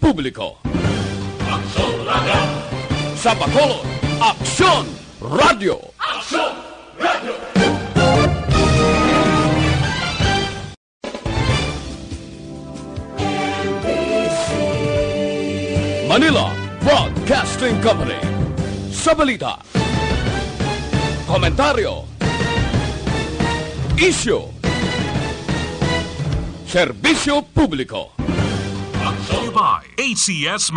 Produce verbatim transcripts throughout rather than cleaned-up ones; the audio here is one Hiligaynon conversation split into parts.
Publiko. Aksyon Radyo! Sa Bacolod, Aksyon Radyo! Aksyon Radyo! Manila Broadcasting Company. Sa balita, komentaryo, isyu, serbisyo publiko. Brought to you by A C S.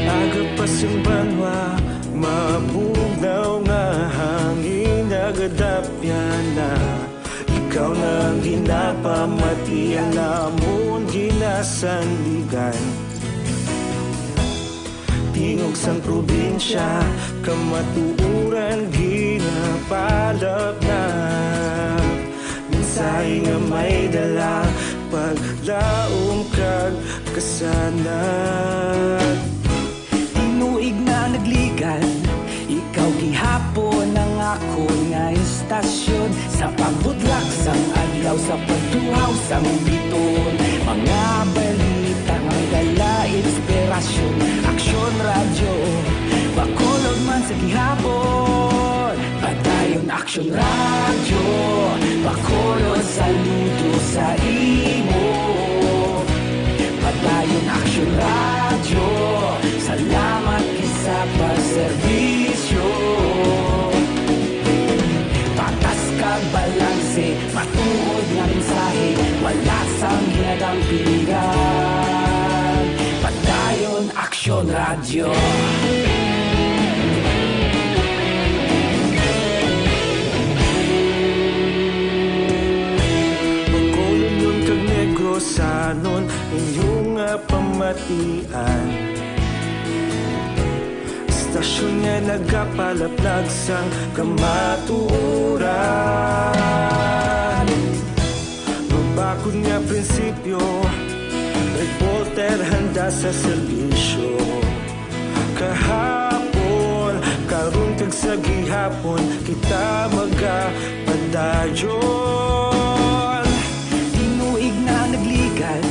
Aga pa sing banwa, mabugnaw nga hangin, nagadapyan na. Ikaw na ang ginapamatian namon ginasandigan. Tingog sang probinsya, kamatuoran ginapalapnap. Mensahe nga may dala, paglaom kag kasanag. Tinuig na nagligan, ikaw gihapon ang akon nga istasyon. Sa pagbutlak sang adlaw, sa pagtuhaw sang biton, mga balita nga may dala inspirasyon. Aksyon Radyo, Bacolod man sa gihapon. Padayon Aksyon Radyo, Bacolod, saludo sa imo. Padayon Aksyon Radyo, salamat gid sa pagserbisyo. Patas kag balanse, matuod nga mensahe, wala sang ginadampigan. Padayon Aksyon Radyo. Bacolodnon kag Negrosanon, inyo nga pamatian. Istasyon nga nagapalaplag sang kamatuoran. Mabakod nga prinsipyo, reporter handa sa serbisyo. Kahapon, karon, kag sa gihapon, kita magapadayon. Tinuig na nagligan,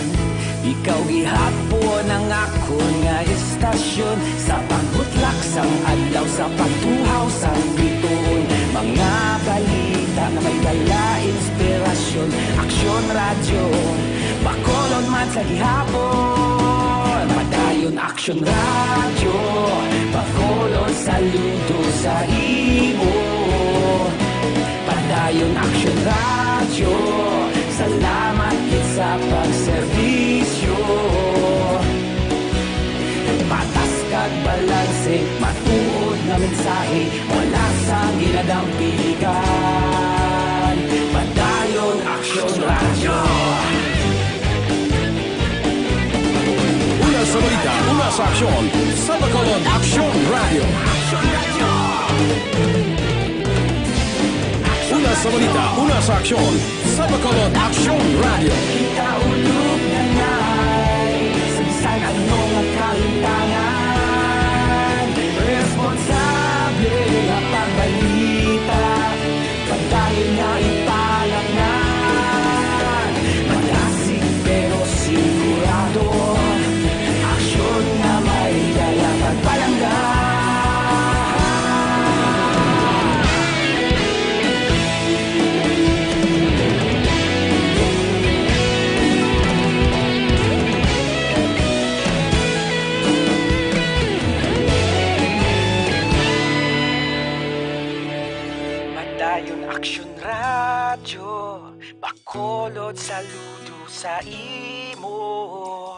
ikaw gihapon ang akon nga istasyon. Sa pagbutlak sang adlaw, sa pagtuhaw sang biton, mga balita nga may dala inspirasyon. Aksyon Radyo, Bacolod man sa gihapon. Padayon Aksyon Radyo, Bacolod, saludo sa imo. Padayon Aksyon Radyo, salamat gid sa pagserbisyo. Patas kag balanse, matuod nga mensahe, wala sang ginadampigan. Padayon Aksyon Radyo. Una sa balita, una sa aksyon, sa Bacolod, Aksyon Radyo. Una sa balita, una sa aksyon, sa Bacolod, Aksyon Radyo. Kita ulog na nay, sa bisan ano nga kalimtangan, responsable nga pagbalita. Padayon nga ipalapngan, malasig pero sigurado, aksyon nga may dala pagpalangga. Padayon Aksyon Radyo, Bacolod, saludo sa imo.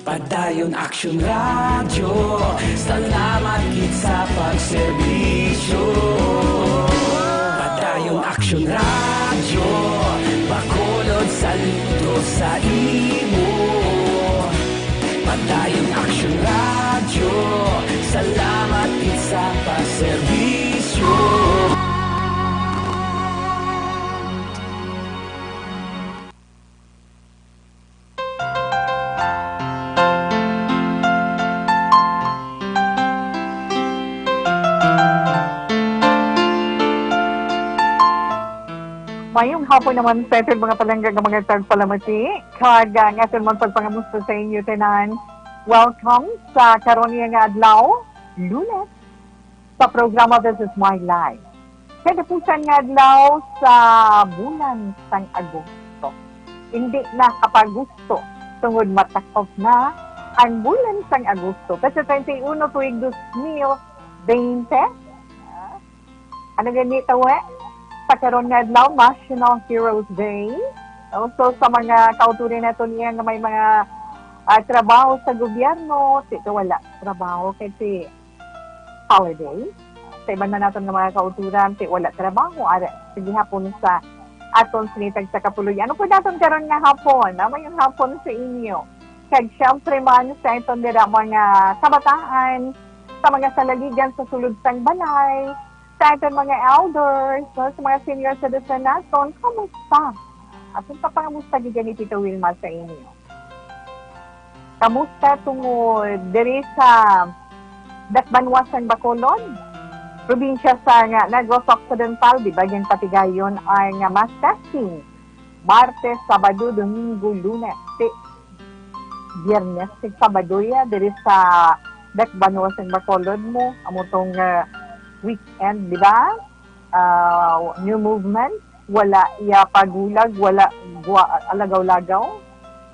Padayon Aksyon Radyo, salamat gid sa pagserbisyo. Padayon Aksyon Radyo, Bacolod, saludo sa imo. Padayon Aksyon Radyo, salamat gid sa pagserbisyo. Mayong hapon naman sa aton mga palangga nga mga tagpalamati. Kag, ah, ang aton man pagpangamusta sa inyo tanan. Welcome sa karon niya nga adlaw, Lunes, sa programa This Is My Life. Katapusan nga adlaw sa bulan sang Agosto. Hindi na kapagusto tungod matakop na ang bulan sang Agosto. Kasi twenty-one tuig dos mil bente, ah, ano gani tawe? Sa karon nga adlaw, National Heroes Day. Also, sa mga kauturan nato niya nga may mga, ah, trabaho sa gobyerno, ti wala trabaho kay ti holiday. Sa iban man naton nga mga kauturan, ti wala trabaho, ara, sa gihapon sa aton sinitag sa kapuloy. Ano po naton karon nga hapon? Ah, mayong hapon sa inyo. Kag syempre man sa iton dira mga kabataan, sa mga salaligan sa sulod sang balay, sa aton mga elders, no, sa mga senior citizen naton, kamusta? Aton papangamusta gid ni Tito Wilma sa inyo. Kamusta tungod diri sa dakbanwa sang Bacolod? Probinsya sa nga Negros Occidental, di ba, ginpatigayon ang mass testing Martes, Sabado, Domingo, Lunes. Ti Biyernes, ti Sabado ya, diri sa dakbanwa sang Bacolod mo, amo tong, ah, weekend, di ba? Ah, new movement, wala iya pagulag, wala gwa-, alagaw-lagaw.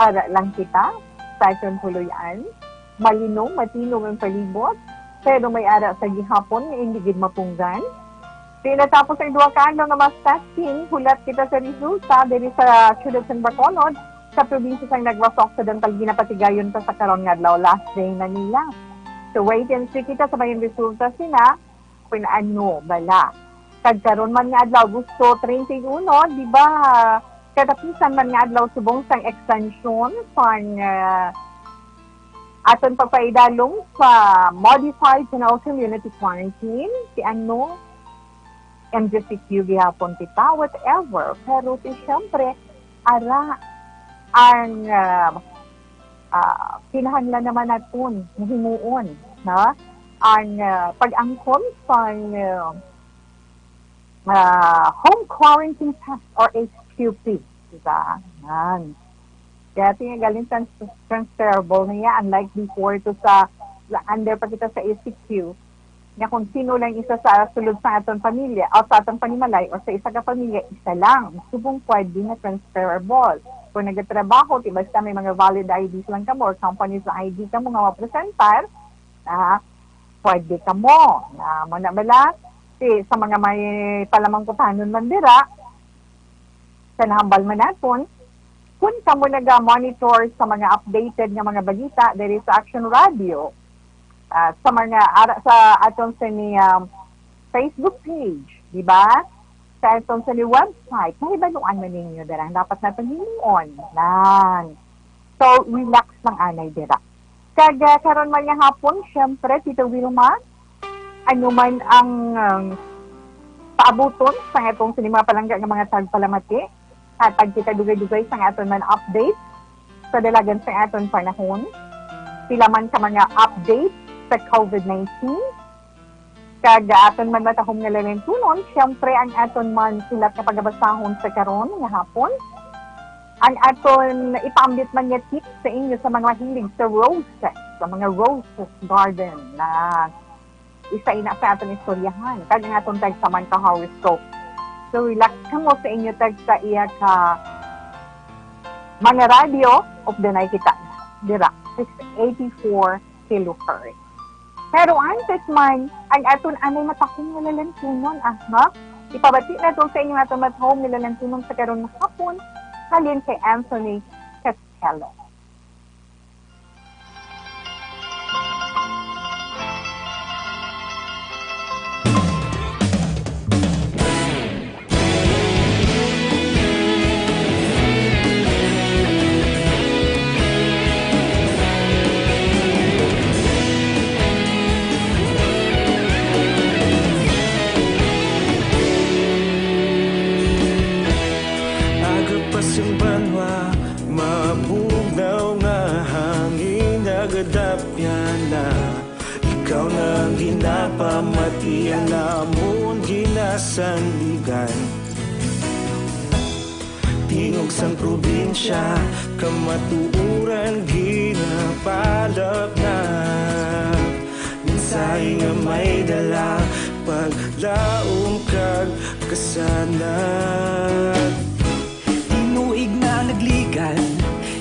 Para lang kita sa aton puloy-an. Malinom, matinom ang palibot, pero may ara sa gihapon nga hindi gid mapunggan. Di natapos ang duha ka adlaw nga mass testing, hulat kita sa resulta diri sa siyudad sang Bacolod, sa probinsya sang Negros Occidental, ginapatigayon pa sa karon nga adlaw, last day na nila. So, wait and see kita sa may resulta sina, kung ano bala. Kag karon man nga adlaw, Agosto treinta y uno, di ba, katapusan man nga adlaw subong sang extension sang, ah, aton pagpaidalom sa modified general community quarantine, ti ano, M G C Q gihapon kita, whatever. Pero ti syempre, ara ang, ah, ah, kinahanglan naman naton nga himuon, no? Ang, ah, pag-angkon sang, ah, ah, home quarantine test or H Q P, di ba? Yan. Kaya tingnan galing trans-, transferable na yan, unlike before to sa, sa under pa kita sa H Q P, nga kung sino lang isa sa sulod sa aton pamilya o sa aton panimalay o sa isa ka pamilya, isa lang. Subong pwede na transferable. Kung nagatrabaho, ti basta may mga valid I Ds lang kamo or companies I D kamo nga mapresentar, ah, pwede kamo. Na, mo na bala, ti, sa mga may palamangkutanon man dira, sa nahambal man naton, kung kamo naga-monitor sa mga updated nga mga balita diri sa Action Radio, ah, sa mga ara-, sa aton sa ni, um, Facebook page, di ba? Sa aton sa ni website, mahibaluan man ninyo darang dapat naton himuon. Nan. So, relax lang anay dira. Kag, ah, karon man nga hapon, syempre, Tito Wilma, ano man ang, um, paabuton sa atong sini mga palangga nga mga tagpalamati, hatag kita dugay-dugay sa aton man update sa dalagan sa aton panahon. Pila man ka mga update sa COVID nineteen, kag aton man matahom nga lalintunon, siyempre, ang aton man sulat nga pagabasahon sa karon nga hapon. Ang aton ipaambit man nga tips sa inyo sa mga mahilig sa roses, sa mga roses garden na isa ina sa aton istoryahan, kag ang aton tagsa man ka horoscope. So, relax kamo sa inyo tagsa iya ka mga radyo, updanay kita dira, six eighty-four kilohertz. Pero antes man, ang aton anay matahom nga lalantunon, ah, ha? Ipabati naton sa inyo aton matahom nga lalantunon sa karon nga hapon, halin kay Anthony Castelo. Aga pa sing banwa, mabugnaw nga hangin, nagadapyan na. Ikaw na ang ginapamati, ang amon ginasandigan. Tingog sang probinsya, kamatuoran ginapalapnap. Mensahe nga may dala, paglaom kag kasanag. Tinuig na nagligan,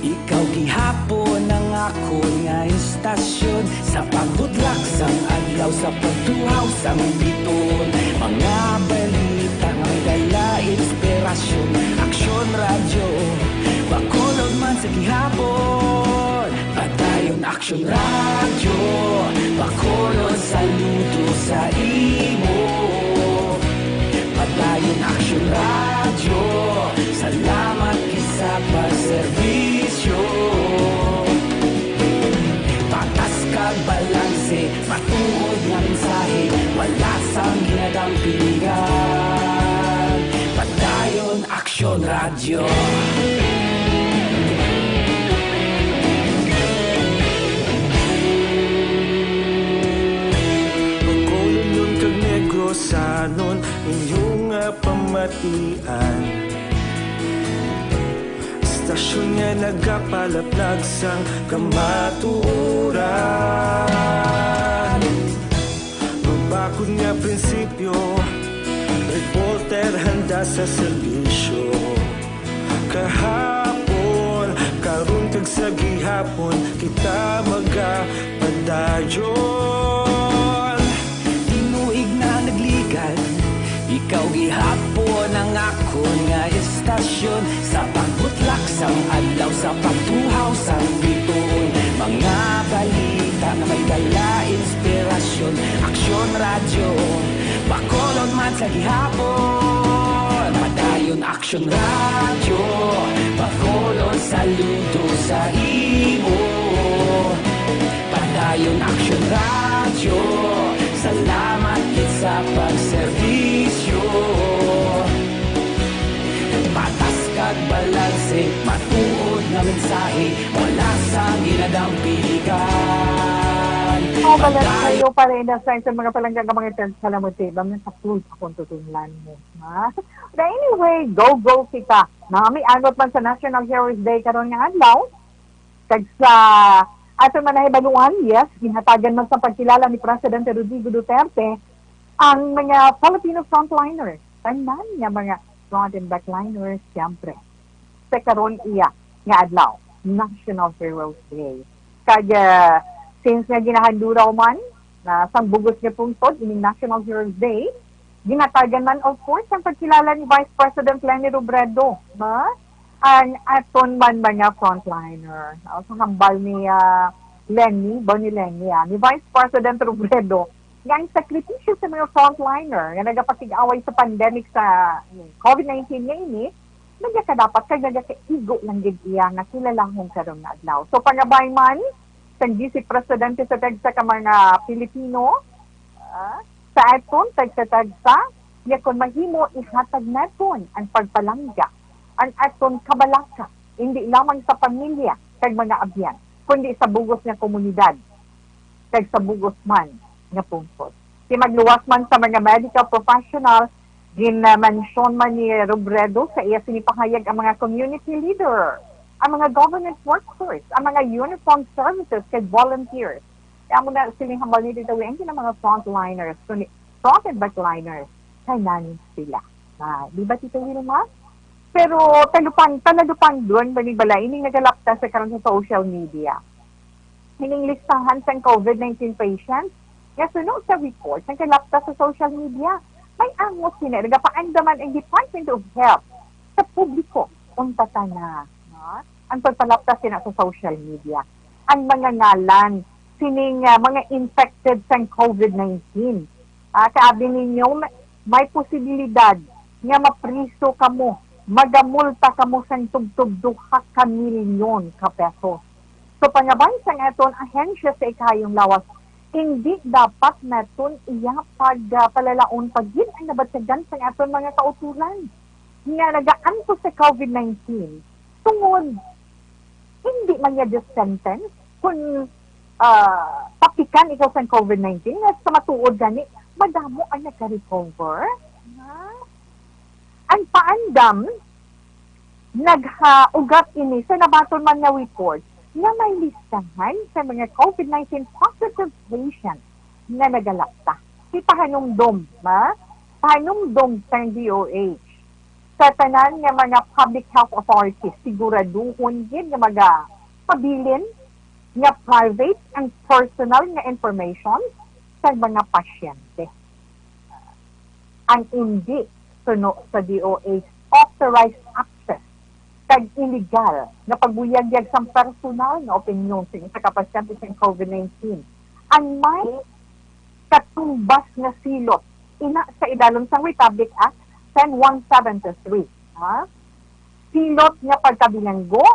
ikaw gihapon ang akon nga istasyon. Sa pagbutlak sang adlaw, sa pagtuhaw sang biton, mga balita nga may dala inspirasyon. Aksyon Radyo, Bacolod man sa gihapon. Padayon Aksyon Radyo, Bacolod, saludo sa imo. Padayon Aksyon Radyo, salamat gid sa pagserbisyo. Patas kag balanse, matuod nga mensahe, wala sang ginadampingan. Padayon Aksyon Radyo. Bacolodnon kag Negrosanon, inyo nga pamatian. Istasyon nga nagapalapnag sang kamatuoran. Mabakod nga prinsipyo, reporter handa sa serbisyo. Kahapon, karon kag sa gihapon, kita magapadayon. Tinuig na nagligan, ikaw gihapon ang akon nga istasyon. Sa pagbutlak sang adlaw, sa pagtuhaw sang bituon, mga balita nga may dala inspirasyon. Aksyon Radyo, Bacolod man sa gihapon. Padayon Aksyon Radyo, Bacolod, saludo sa imo. Padayon Aksyon Radyo, salamat gid sa pagserbisyo. Patas kag balanse, matuod nga mensahe, wala sang ginadampingan. Oh, balanse kayo pa rin sa inyong mga palangga nga mga friends. Salamat sa iba, may sa close akong tutunlan mo, ha? But anyway, go, go kita. Mga may angot man sa National Heroes Day karon nga adlaw, kag sa aton man nahibaluan, yes, ginhatagan man sa pagkilala ni Presidente Rodrigo Duterte ang mga Filipino frontliners, tanan nga mga front and backliners, siyempre. Sa karon iya nga adlaw, National Heroes Day. Kag, ah, since nga ginahanduraw man na sang bug-os nga pungsod ining National Heroes Day, ginhatagan man, of course, ang pagkilala ni Vice President Leni Robredo, no? Ang aton man mga frontliner. No? Sa hambal ni, ah, Leni, ba ni Leni, ah, ni Vice President Robredo, nga ang sakripisyo sa mga frontliner nga nagapakig-away sa pandemic sa COVID nineteen nga ini, nagakadapat kag nagakaigo lang gid iya nga kilalahon karon nga adlaw. So, pangabay man sang Vice Presidente sa tagsa ka mga Pilipino, ah, sa aton tagsa-tagsa, ya kon mahimo, ihatag naton ang pagpalangga, ang aton kabalaka, indi lamang sa pamilya kag mga abyan, kundi sa bug-os nga komunidad kag sa bug-os man nga pungsod. Ti magluwas man sa mga medical professional, ginmensyon man ni Robredo sa iya sini pahayag ang mga community leader, ang mga government workers, ang mga uniformed services kag volunteers. Kaya mo na siling hambal ni Tito Will, hindi na mga frontliners, kundi front and backliners, kay nani sila. Ah, di ba, Tito Wilma? Pero talupang, talupang doon, balibala, ining nagalapta sa karon sa social media. Ining listahan sang COVID nineteen patients nga suno sa report nga galapta sa social media. May angot sini, nagapaandaman ang Department of Health sa publiko. Unta ta na, no? Ang pagpalapta sina sa social media. Ang mga ngalan sining, ah, mga infected sang COVID nineteen. Ah, kaabi ninyo, may, may posibilidad nga mapriso kamo, magamulta kamo sang tubtob duha ka milyon ka pesos. So, pangabay sang aton ahensya sa ikahayong lawas, hindi dapat naton iya pagpalalaon pa gid ang nabatyagan sang aton mga kautoran nga nagaantos sa COVID nineteen, tungod hindi man niya death sentence kung, ah, tapikan ikaw sang COVID nineteen, nga sa matuod gani, madamo ang nagka-recover. Ha? Ang paandam, Naghaugat ini sa nabaton man nga report nga may listahan sa mga COVID nineteen positive patients nga nagalapta. Ipahanumdom, ma? Pahanumdom sang D O H sa tanan nga mga public health authorities, siguraduhon gid nga magapabilin nga private ang personal nga information sa mga pasyente. Ang indi suno sa D O H authorized access kag illegal nga pagbuyagyag sang personal nga opinyon sa isa ka pasyente sang COVID nineteen ang may katumbas nga silot ina sa idalom sang Republic Act ten one seventy-three, ha? Silot nga pagkabilanggo,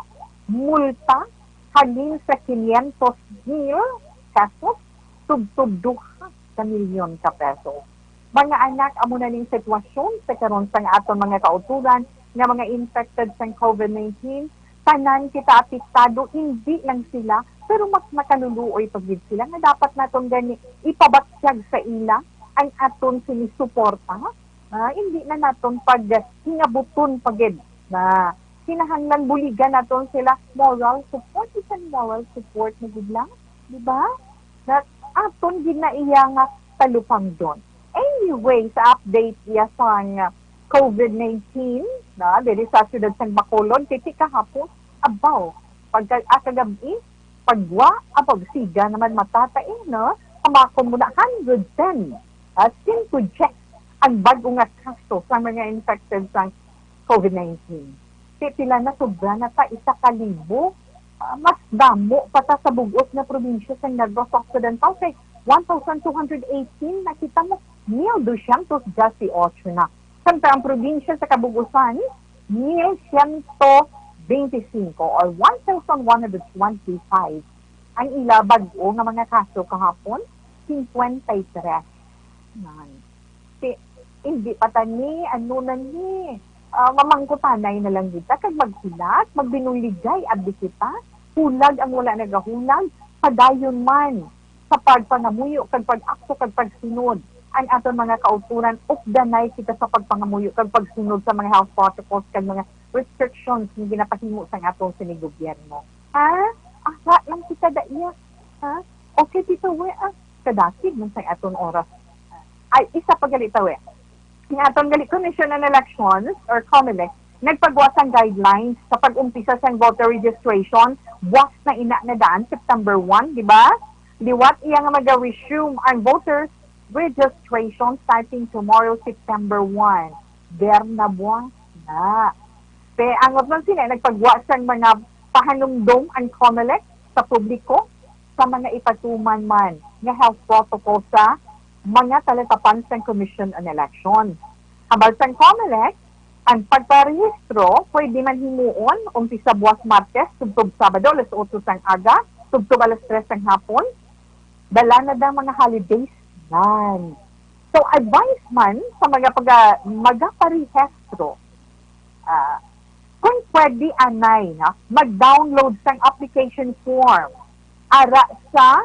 multa halin sa quinientos mil pesos tubtob duha ka milyon ka peso. Mga anak, amo na ning sitwasyon sa karon sang aton mga kauturan nga mga infected sang COVID nineteen. Tanan kita apektado, indi lang sila, pero mas makaluluoy pa gid sila nga dapat naton gani ipabatyag sa ila ang aton sini suporta. Ah, indi na naton paghingabuton pa gid na kinahanglan buligan naton sila moral support, bisan moral support na gid lang, di ba? Na aton gid na iya nga talupangdon. Anyway, sa update iya sang COVID nineteen, na diri sa siyudad sang Bacolod, kay ti kahapon, abaw, pagka ah, kagabi, pagwa, ah, pagsiga naman matata eh, no? Kamakon mo na hundred ten, ah, singko dyes ang bag-o nga kaso sa mga infected sang COVID nineteen. Ti pila na, sobra na ta isa ka libo. Ah, mas damo pa ta sa bug-os nga probinsya sa Negros Occidental kay one thousand two hundred eighteen, nakita mo, mil dosyentos diyes y ocho na. Samtang ang probinsya sa Kabug-usan, mil siyento benti singko or one thousand one hundred twenty-five ang ila bag-o nga mga kaso kahapon, singkwenta y tres. Nan. Si, hindi pa ta ni, ano na ni, ah, mamangkutanay na lang kita, kag maghulat, magbinuligay, abdi kita, hulag ang wala nagahulag, padayon man sa pagpangamuyo kag pag-akto kag pagsunod ang aton mga kauturan, updanay kita sa pagpangamuyo kag pagsunod sa mga health protocols kag mga restrictions nga ginapahimo sang aton sini gobyerno. Ha? Aha lang kita daiya. Ha? Okay, Tito Wer, ah, kadakig man sang aton oras. Ay, isa pa gali, Tito Wer. Ang aton gali Commission on Elections or COMELEC nagpagwa sang guidelines sa pag-umpisa sang voter registration, buwas na ina na daan, September one, di ba? Liwat iya nga maga-resume ang voter registration starting tomorrow, September one. Berna buwas na. Te, angot man sini, nagpagwa sang mga pahanumdom ang COMELEC sa publiko sa mga ipatuman man nga health protocol sa mga talatapan sang Commission on Election. Hambal sang COMELEC, ang pagparehistro pwede man himuon umpisa buwas Martes tubtob Sabado alas otso sang aga tubtob alas tres sang hapon. Dala na dang mga holidays nan. So, advice man sa mga paga-, magaparehistro, ah, kung pwede anay, no, mag-download sang application form ara sa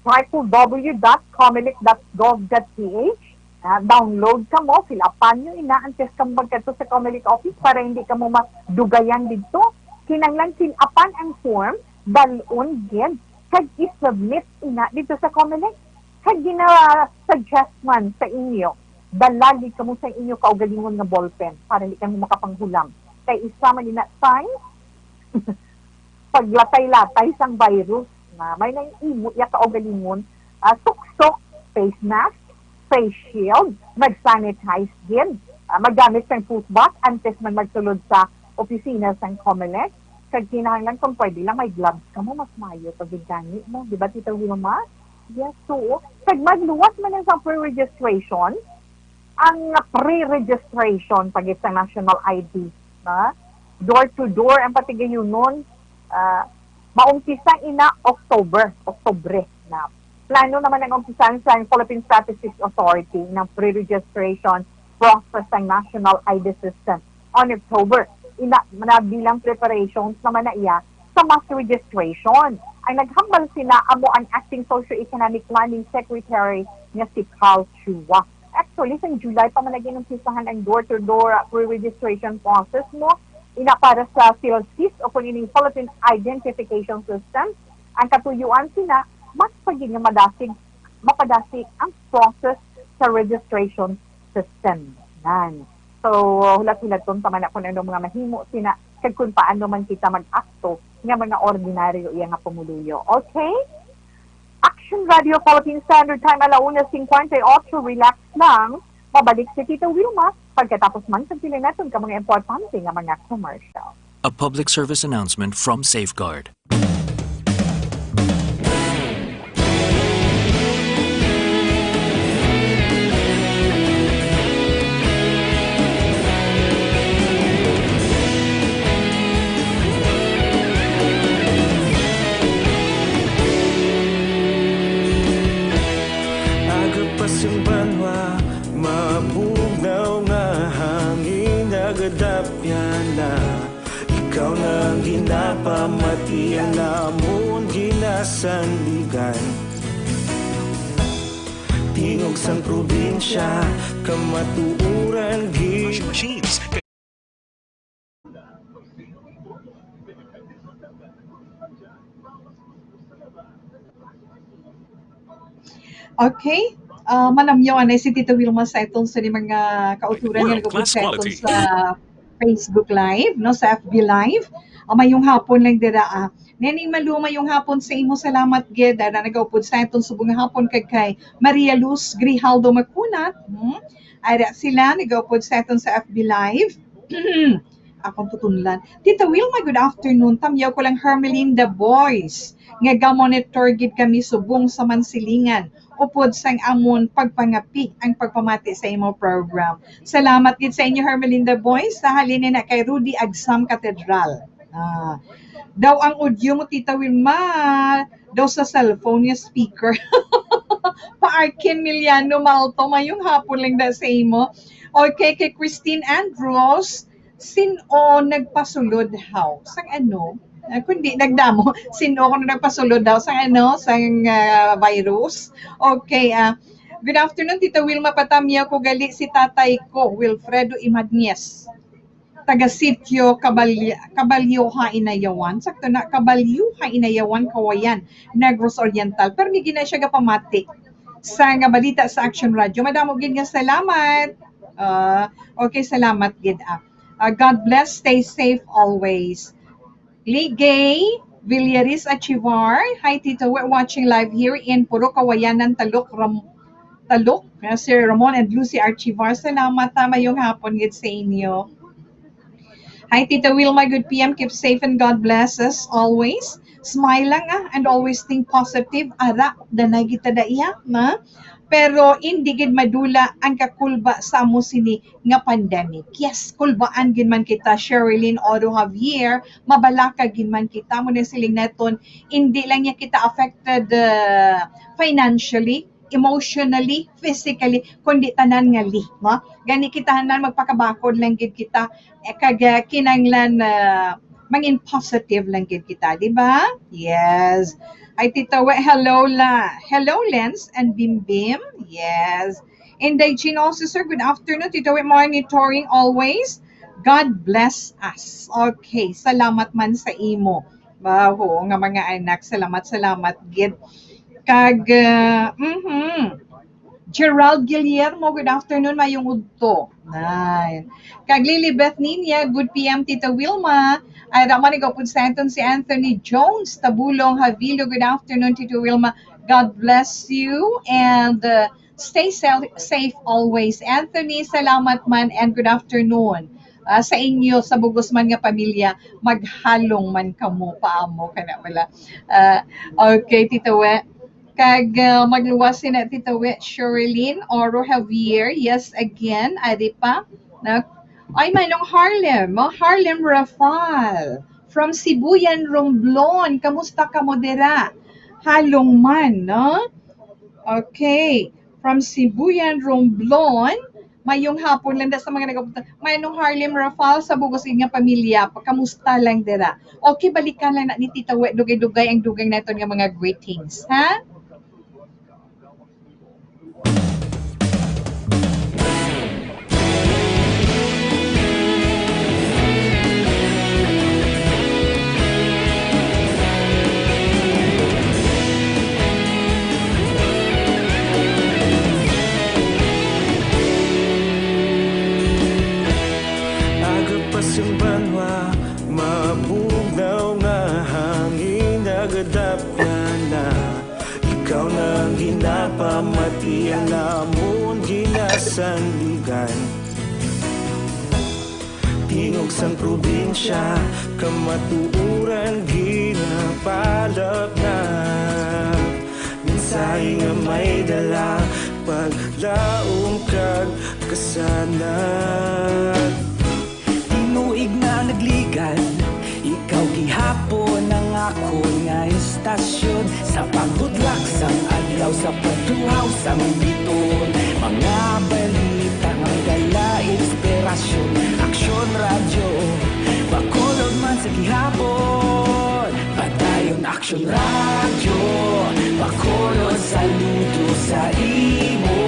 triple W dot comelec dot gov dot P H. Ah, download kamo, fill upan nyo ina antes kamo magkadto sa COMELEC office para hindi kamo madugayan didto. Kinahanglan fill upan ang form, dal-on gid, kag i-submit ina didto sa COMELEC. Kag gina-suggest man sa inyo, dala gid kamo sa inyo kaugalingon nga ballpen para hindi kamo makapanghulam. Kay isa man ina sign, paglatay-latay sang virus na may nang imo iya kaugalingon, ah, suksok, face mask, face shield, mag-sanitize gid, ah, maggamit sang foot bath antes man magsulod sa opisina sang COMELEC, kag kinahanglan kung pwede lang may gloves kamo, mas maayo pa gid gani, no? Di ba, Tita Wilma? Yes, so, kag magluwas man ang sa pre-registration, ang pre-registration pagit sa national I D, na door to door ang patigayunon, ah, maumpisa ina October, Oktubre na. Plano naman ang umpisan sa Philippine Statistics Authority ng pre-registration process ng national I D system on October. Ina, na bilang preparations naman na iya sa mass registration. Ang naghambal sina amo ang Acting Socio-Economic Planning Secretary nga si Carl Chua. Actually, sang July pa man nag-inumpisahan ang door-to-door, ah, pre-registration process mo. Ina para sa PhilSys o kung ining Philippine Identification System, ang katuyuan sina, mas pa gid nga madasig, mapadasig ang process sa registration system. Nan. So, hulat-hulaton pa man ako na mga mahimo sina, kag kung paano man kita mag-akto nga mga ordinaryo iya nga pumuluyo. Okay? Action Radio Philippine Standard Time, ala una cincuenta y ocho, relax lang. Mabalik si Tita Wilma pagkatapos man sa pili naton ka mga importante nga mga commercial. A public service announcement from Safeguard. Agapas ang banwa, mabugnaw nga hangin, nagadapyan na. Ikaw na ang ginapamati, ang amon ginasandigan. Tingog sang probinsya, kamatuoran gid. Washing machines. Okay. Ah, manamyaw anay si Tita Wilma sa aton sa mga kauturan nga World nagabot class sa aton quality. Sa Facebook Live, no, sa F B Live. Ah, mayong hapon lang dira, ah. Neneng Malu, mayong hapon sa imo. Salamat gid, ah, na nagaupod sa aton subong nga hapon kag kay Maria Luz Grijaldo Makunat. Hmm? Ara sila nagaupod sa aton sa F B Live. Akong tutunlan. Tita Wilma, good afternoon. Tamyaw ko lang Hermelinda Boys. Nga ga-monitor gid kami subong sa Mansilingan. Upod sang amon pagpangapi ang pagpamati sa imo program. Salamat gid sa inyo, Hermelinda Boys. Sa halin na kay Rudy Agsam Cathedral. Ah, daw ang audio mo, Tita Wilma, daw sa cellphone nga speaker. Pa Arkin Miliano Malto, mayong hapon lang da sa imo. Okay, kay Christine Andros, sin-o nagpasulod haw? Sang ano? Ah, kundi nagdamo, sin-o kuno nagpasulod daw sang ano, sang, ah, virus? Okay, ah, good afternoon, Tita Wilma. Patamyaw ko gali si tatay ko, Wilfredo Imañez. Taga Sitio Kabalya-, Kabalyoha, Inayawan. Sakto na, Kabalyoha, Inayawan, Kawayan, Negros Oriental. Pero may gina siya gapamati sa nga balita sa Action Radio. Madamo gid nga salamat. Ah, okay, salamat gid, ah. Ah, God bless, stay safe always. Ligay Villaris Achivar. Hi, Tito. We're watching live here in Purok Kawayanan, Talok, Ram-, Talok. Ah, Sir Ramon and Lucy Archivar. Salamat, ha. Mayong hapon gid sa inyo. Hi, Tita Wilma. Good P M. Keep safe and God bless us always. Smile lang, ah, and always think positive. Ara, danay kita da iya, na? Pero hindi gid madula ang kakulba sa amo sini nga pandemic. Yes, kulbaan gid man kita, Sherilyn Oro Javier, mabalaka gid man kita. Mo na siling naton, hindi lang niya kita affected, uh, financially, emotionally, physically, kundi tanan nga li, no? Gani kita tanan magpakabakod lang gid kita, eh, kag, uh, kinahanglan, uh, mangin positive lang gid kita, di ba? Yes. Ay, Tita We, hello la. Hello, Lens and Bim Bim. Yes. Inday Jean also, sir, good afternoon. Tita We, monitoring always. God bless us. Okay, salamat man sa imo. Wow, nga mga anak, salamat, salamat gid. Kag, uh, mhm. Gerald Guillermo, good afternoon, mayong udto. Nay. Kag Lilibeth Ninia, good P M, Tita Wilma. Ay, raman, ikaw po sa aton si Anthony Jones, Tabulong, Havilo. Good afternoon, Tita Wilma. God bless you and, uh, stay sel-, safe always. Anthony, salamat man and good afternoon. Ah, sa inyo, sa bugos man nga pamilya, maghalong man kamo pa amo, kana wala. Ah, okay, Tita We. Kag, ah, magluwas sina Tita We, Sherilyn Oro Javier. Yes, again, ari pa. Na, ay, Manong Harlem, oh, Harlem Rafal from Sibuyan, Romblon. Kamusta kamo dira? Halong man, no? Okay. From Sibuyan, Romblon, mayong hapon lang da sa mga nagapunta. Manong Harlem Rafal, sa bugos nga pamilya, kamusta lang dira? Okay, balikan lang na ni Tita We, dugay-dugay ang dugang naton nga mga greetings, ha? Sang banwa, mabugnaw nga hangin, nagadap ka na. Ikaw na ang ginapamati, ang amon ginasandigan. Tingog sang probinsya, kamatuoran ginapalapnap. Mensahe nga may dala, paglaom kag kasanag. Tinuig nga nagligad, ikaw gihapon ang akon nga istasyon. Sa pagbudlak sang adlaw, sa pagtuhaw sang biton, mga balita nga may dala inspirasyon. Aksyon Radyo, Bacolod man sa gihapon. Padayon Aksyon Radyo, Bacolod, saludo sa imo.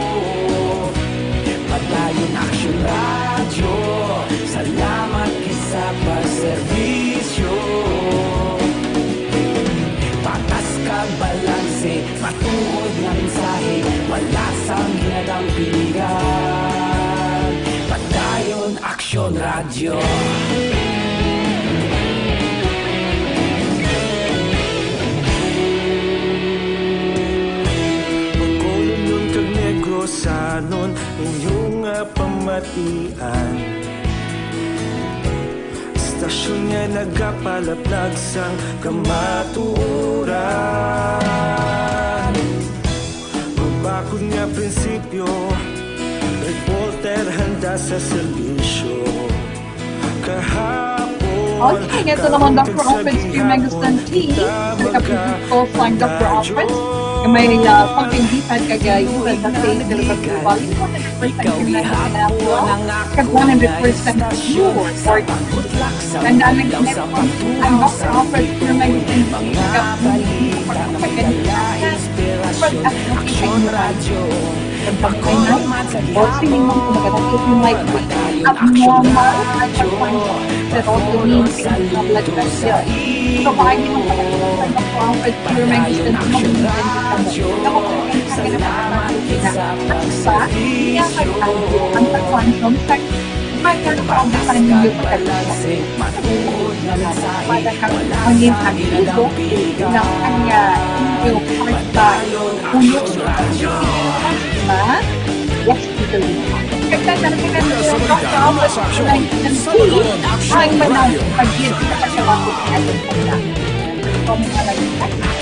Padayon Aksyon Radyo, salamat gid sa pagserbisyo. Patas kag balanse, matuod nga mensahe, wala sang ginadampingan. Padayon Aksyon Radyo. Bacolodnon kag Negrosanon, inyo nga pamatian. Istasyon nga nagapalaplag sang kamatuoran. Magbakod nga prinsipyo, reporter handa sa serbisyo. Kahapon, Okay, ito naman, Doctor Alfred Spear Megastan T. Sa kapatid ko, sang Doctor Alfred, nga may, ah, pagpinditan kag, ah, iban sa state, pero sa Tuvalu, one hundred percent Ikaw Filipino gihapon National, ang kag akon one hundred percent nga pure istasyon. Sa ortho. Pagbutlak sa Tandaan lang, bugnaw, sa network, pagtuhaw, ang sa Doctor Alfred biton, Spear Megastan T, mga balita nga may dala inspirasyon. Aksyon Radyo, Bacolod man sa gihapon. Padayon Aksyon Radyo, Bacolod, saludo sa imo. Padayon Aksyon Radyo, salamat gid sa pagserbisyo. Ang pagkuan sa pagkakalangse, matuod nga mensahe, wala sang ginadampingan. Padayon Aksyon Radyo, Bacolod, saludo sa imo. Yes, Tito Lito. Una sa balita, una sa aksyon, sa Bacolod Aksyon Radyo.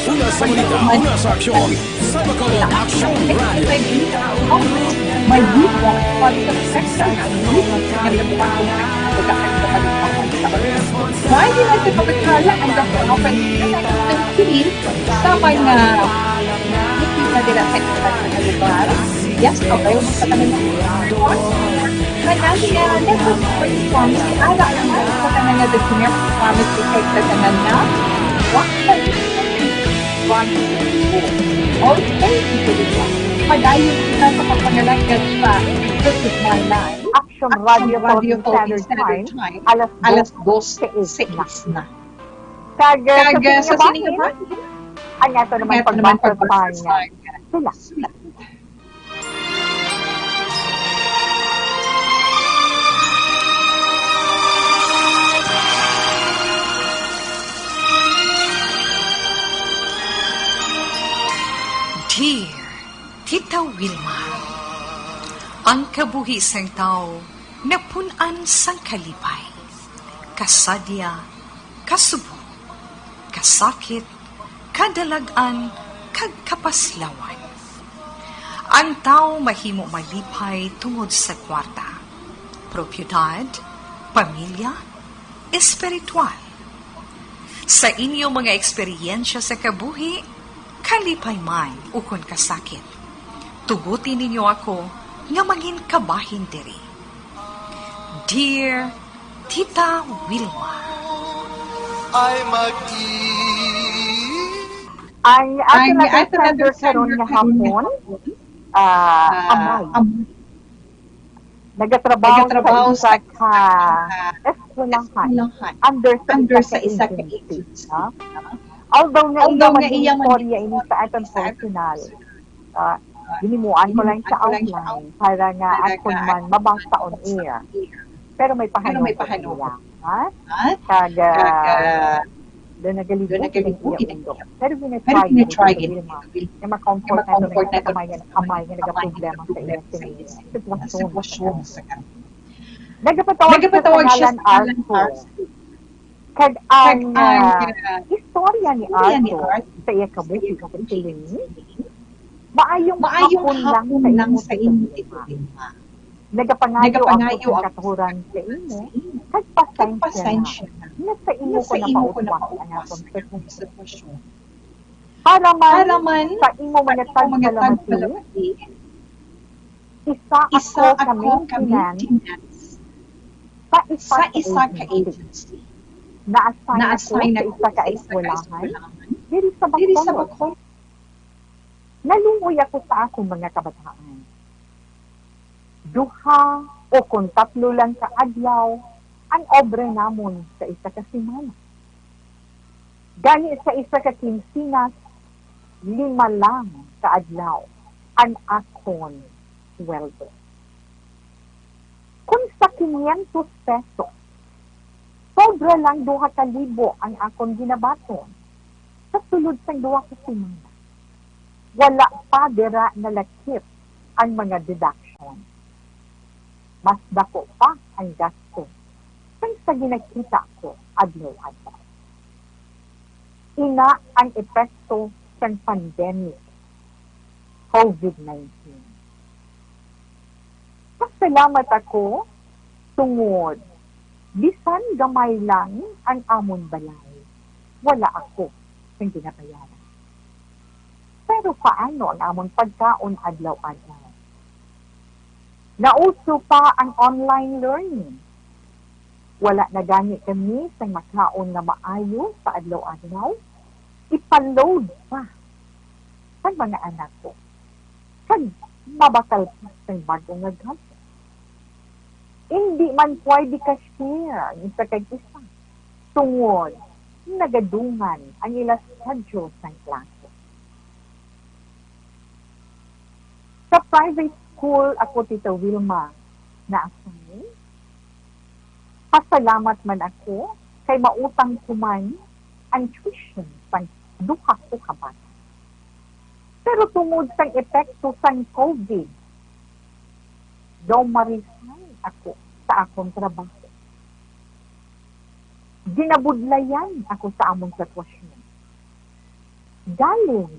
Una sa balita, una sa aksyon, sa Bacolod Aksyon Radyo. May buwan, pati sa sex, ang buwan, ang buwan, Why did I take a picture? Ang Doctor Alfred, sa mga nakikita nila sa iba't ibang lugar. Yes, okay, gusto ka na ng response. Kaya niya, let us respond. Si Ala, ang gusto ka na nga, the generic promise to take the tanan na. What? Okay, ito din siya. Padayon kita sa pagpangalagad sa This Is My Life. Aksyon Radyo, Philippine Standard Time, alas dos sais na. Kag, uh, sa sini nga bahin, ang ato naman pagbasa sang sula. Dear Tita Wilma, ang kabuhi sang tawo napun-an sang kalipay, kasadya, kasubo, kasakit, kadalag-an, kag kapaslawan. Ang tawo mahimo malipay tungod sa kwarta, propiedad, pamilya, espiritual. Sa inyo mga eksperyensya sa kabuhi, kalipay man ukon kasakit, tuguti ninyo ako nga mangin kabahin diri. Dear Tita Wilma. Ay, mag-i- Ang aton naga-sender karon nga hapon, ah, amay. Nagatrabaho sa isa ka eskwelahan under sa isa ka agency, no? Although nga iya man istorya ini sa aton personal, ah, ginimuan ko lang sa outline para nga aton man mabasa on air. Pero may pahanungod niya, ha? Kag, ah, do nagalibugi ang iya ulo. Pero gina-try ni Wilma nga ma-comfort nato na kamay nga nagaproblema sa iya sitwasyon. Nagapatawag siya sa ngalan Arthur. Kag ang, ah, istorya ni Arthur sa iya kabuhi kag si Leni, maayong hapon lang sa imo, Tita Wilma. Nagapangayo ako sang katuran sa imo, kag pasensya na nga sa imo ko napautwas ang akon sitwasyon. Para man sa imo mga tagpalamati, isa ako ka maintenance sa isa ka agency. Na-assign ako sa isa ka eskwelahan diri sa Bacolod. Naluoy ako sa akon mga kabataan. Duha o kon tatlo lang ka adlaw ang obra namon sa isa ka semana. Gani sa isa ka kinsinas, lima lang ka adlaw ang akon sweldo. Kon sa quinientos pesos, sobra lang duha ka libo ang akon ginabaton sa sulod sang duha ka semana. Wala pa dira nalakip ang mga deduction. Mas dako pa ang gasto sang sa ginakita ko adlaw-adlaw. Ina ang epekto sang pandemic, covid nineteen. Pasalamat ako tungod bisan gamay lang ang amon balay, wala ako sing ginabayaran. Pero paano ang amon pagkaon adlaw-adlaw? Nauso pa ang online learning. Wala na gani kami sang makaon nga maayo sa adlaw-adlaw. Ipa-load pa sang mga anak ko, kag mabakal pa sang bag-o nga gamit. Indi man pwede ka-share ang isa kag isa tungod nagadungan ang ila schedule sang klase. Sa private school ako, Tita Wilma, na-assign. Pasalamat man ako kay mautang ko man ang tuition sang duha ko ka bata. Pero tungod sang epekto sang covid, daw ma-resign ako sa akon trabaho. Ginabudlayan ako sa amon sitwasyon. Galing,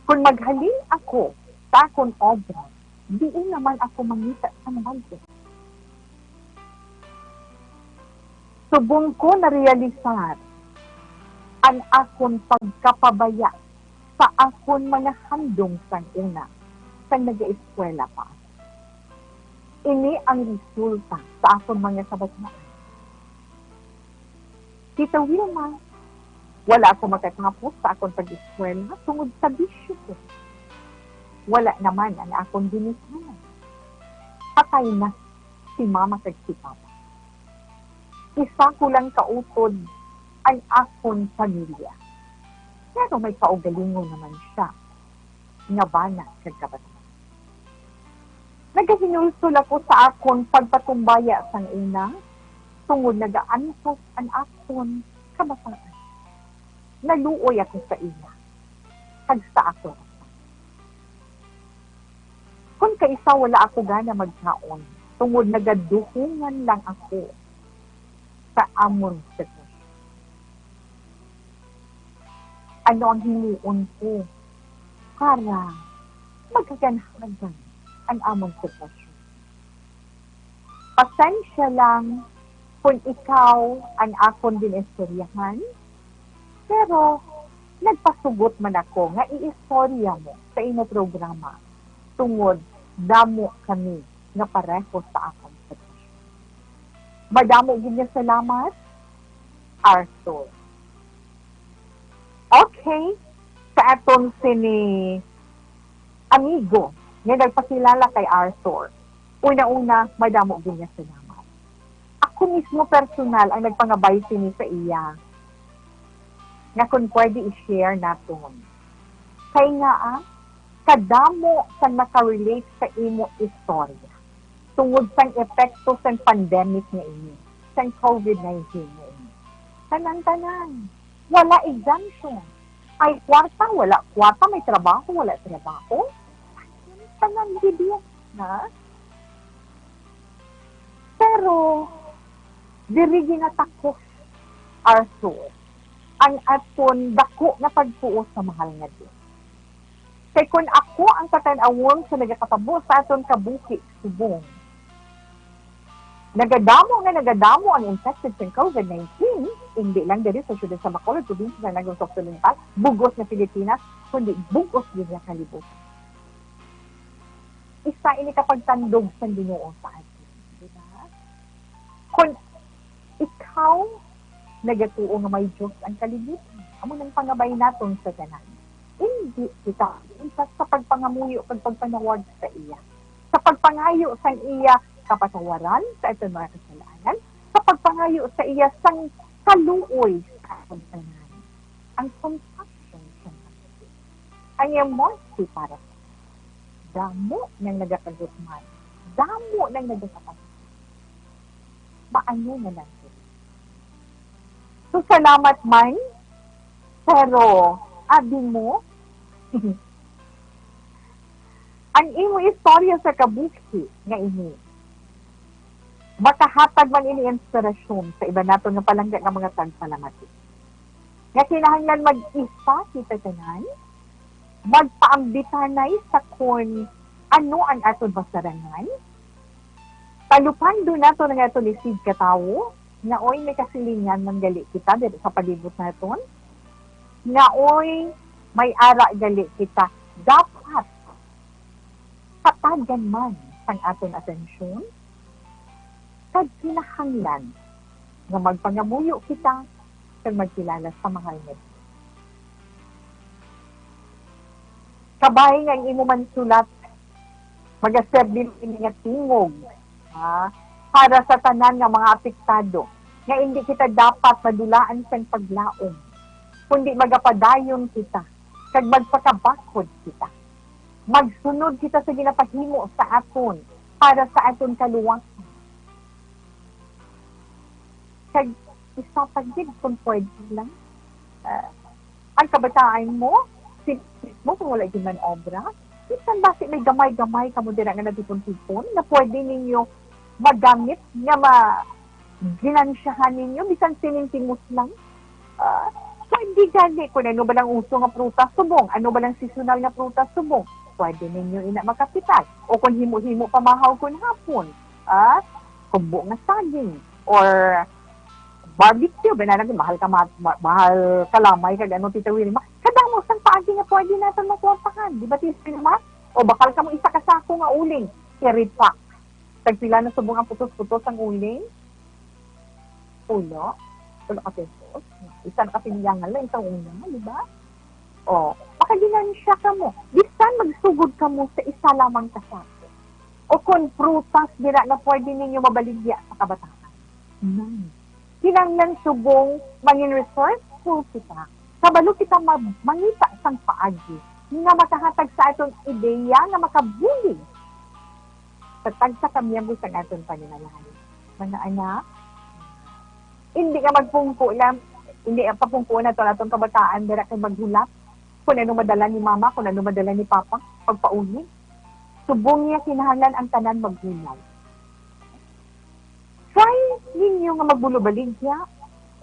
kon maghalin ako sa akon obra, diin naman ako mangita sang bag-o? Subong ko narealisar ang akon pagkapabaya sa akon mga handom sang una, sang nagaeskwela pa ako. Ini ang resulta sa akon mga kabataan. Tita Wilma, wala ako makatapos sa akon pag-eskwela tungod sa bisyo ko. Wala naman ang akon ginikanan. Patay na si mama kag si papa. Isa ko lang kautod ang akon pamilya. Pero may kaugalingon naman siya nga bana kag kabataan. Nagahinulsol ako sa akon pagpatumbaya sang una, tungod nagaantos ang akon kabataan. Naluoy ako sa iya kag sa akon asawa. Kon kaisa, wala ako gana magkaon, tungod nagaduhungan lang ako sa amon sitwasyon. Ano ang himuon ko para maghaganhagan ang amon sitwasyon? Pasensya lang kung ikaw ang akon ginistoryahan, pero nagpasugot man ako nga iistorya mo sa imo programa, tungod damo kami nga pareho sa akon sitwasyon. Madamo gid nga salamat, Arthur. Okay, sa aton sini amigo nga nagpakilala kay Arthur. Una-una, madamo gid nga salamat. Ako mismo personal ang nagpangabay sini sa iya nga kon pwede i-share naton. Kay nga, ah, kadamo sang nakarelate sa imo istorya. tungod sang epekto sang pandemic nga ini, sang covid nineteen nga ini. Tanan-tanan. Wala exemption. May kwarta, wala kwarta, may trabaho, wala trabaho. Tanan gid yun, ha? Pero, diri ginatakos, Arthur, ang aton dako nga pagtuo sa mahal nga Dios. Kay kun ako ang patan-awon sa nagakatabo sa aton kabuhi subong nagadamo nga nagadamo ang infected sa covid nineteen, hindi lang diri sa siyudad sa Bacolod, probinsya sa Negros Occidental, bugos na Pilipinas, kundi bugos gid nga kalibutan. Isa ini ka pagtandog sa Ginoo sa aton, di ba? Kon ikaw nagatuo nga may Dios ang kalibutan, amo nang pangabay naton sa tanan. Hindi kita isa sa pagpangamuyo kag pagpanawag sa iya, sa pagpangayo sang iya kapatawaran sa aton mga kasalanan, sa pagpangayo sa iya sang kaluoy sa aton tanan. Ang compassion sa mga tawo. Ang iyang mercy para sa damo nang nagakagutman, damo nang nagakapag-, maano na lang sila. So, salamat man, pero abi mo, ang imo istorya sa kabuhi nga ini, makahatag man ini inspirasyon sa iban naton nga palangga nga mga tagpalamati. Nga kinahanglan mag-isa kita tanan, magpaambitanay sa kon ano ang aton masarangan, palupando naton ang aton isigkatawo, nga oy, may kasilingan man gali kita diri sa palibot naton, nga oy, may ara gali kita. Dapat hatagan man sang aton atensyon, kag kinahanglan nga magpangamuyo kita kag magkilala sa mahal nga Dios. Kabay nga ang imo man sulat magaserbi ini nga tingog, ha, para sa tanan nga mga apektado, nga indi kita dapat madulaan sang paglaom, kundi magapadayon kita kag magpakabakod kita. Magsunod kita sa ginapahimo sa aton para sa aton kaluwasan. Kag isa pa gid, kung pwede lang, ah, ang kabataan mo, si mo kung wala gid man obra, bisan basi may gamay-gamay kamo dira nga natipon-tipon, na pwede ninyo magamit nga ma-, ginansyahan ninyo, bisan sinintimos lang. Ah, pwede gani, kung ano ba lang uso nga prutas subong, ano ba lang seasonal nga prutas subong, pwede ninyo ina makapitas. O kung himo-himo pamahaw kun hapon, ah, kumbo nga saging, or barbecue, ba na lang, mahal ka ma-, ma-, mahal kalamay kag ano, Tita Wilma. Kadamo sang paagi nga pwede naton makwartahan. Di ba, Tita Wilma? O bakal kamo isa ka sako nga uling, carry pack. Tagpila na subong ang putos-putos ang uling? Ulo? Ulo ka pesos? Isa na ka pinilyangan lang, isang una, di ba? O, makaginansya kamo. Bisan magsugod kamo sa isa lamang ka sako. O kon prutas dira nga pwede ninyo mabaligya sa kabataan. Nine. Kinahanglan subong mangin resourceful kita. Kabalo kita ma-, mangita sang paagi nga makahatag sa aton ideya nga makabulig sa tagsa ka miyembro sang aton panimalay. Mga anak, hindi nga magpungko lang, hindi nga papungko na to aton kabataan, dira kay maghulat kung ano madala ni mama, kung ano madala ni papa, pagpauli. Subong niya kinahanglan ang tanan maghulay. Try ninyo nga magbulobaligya,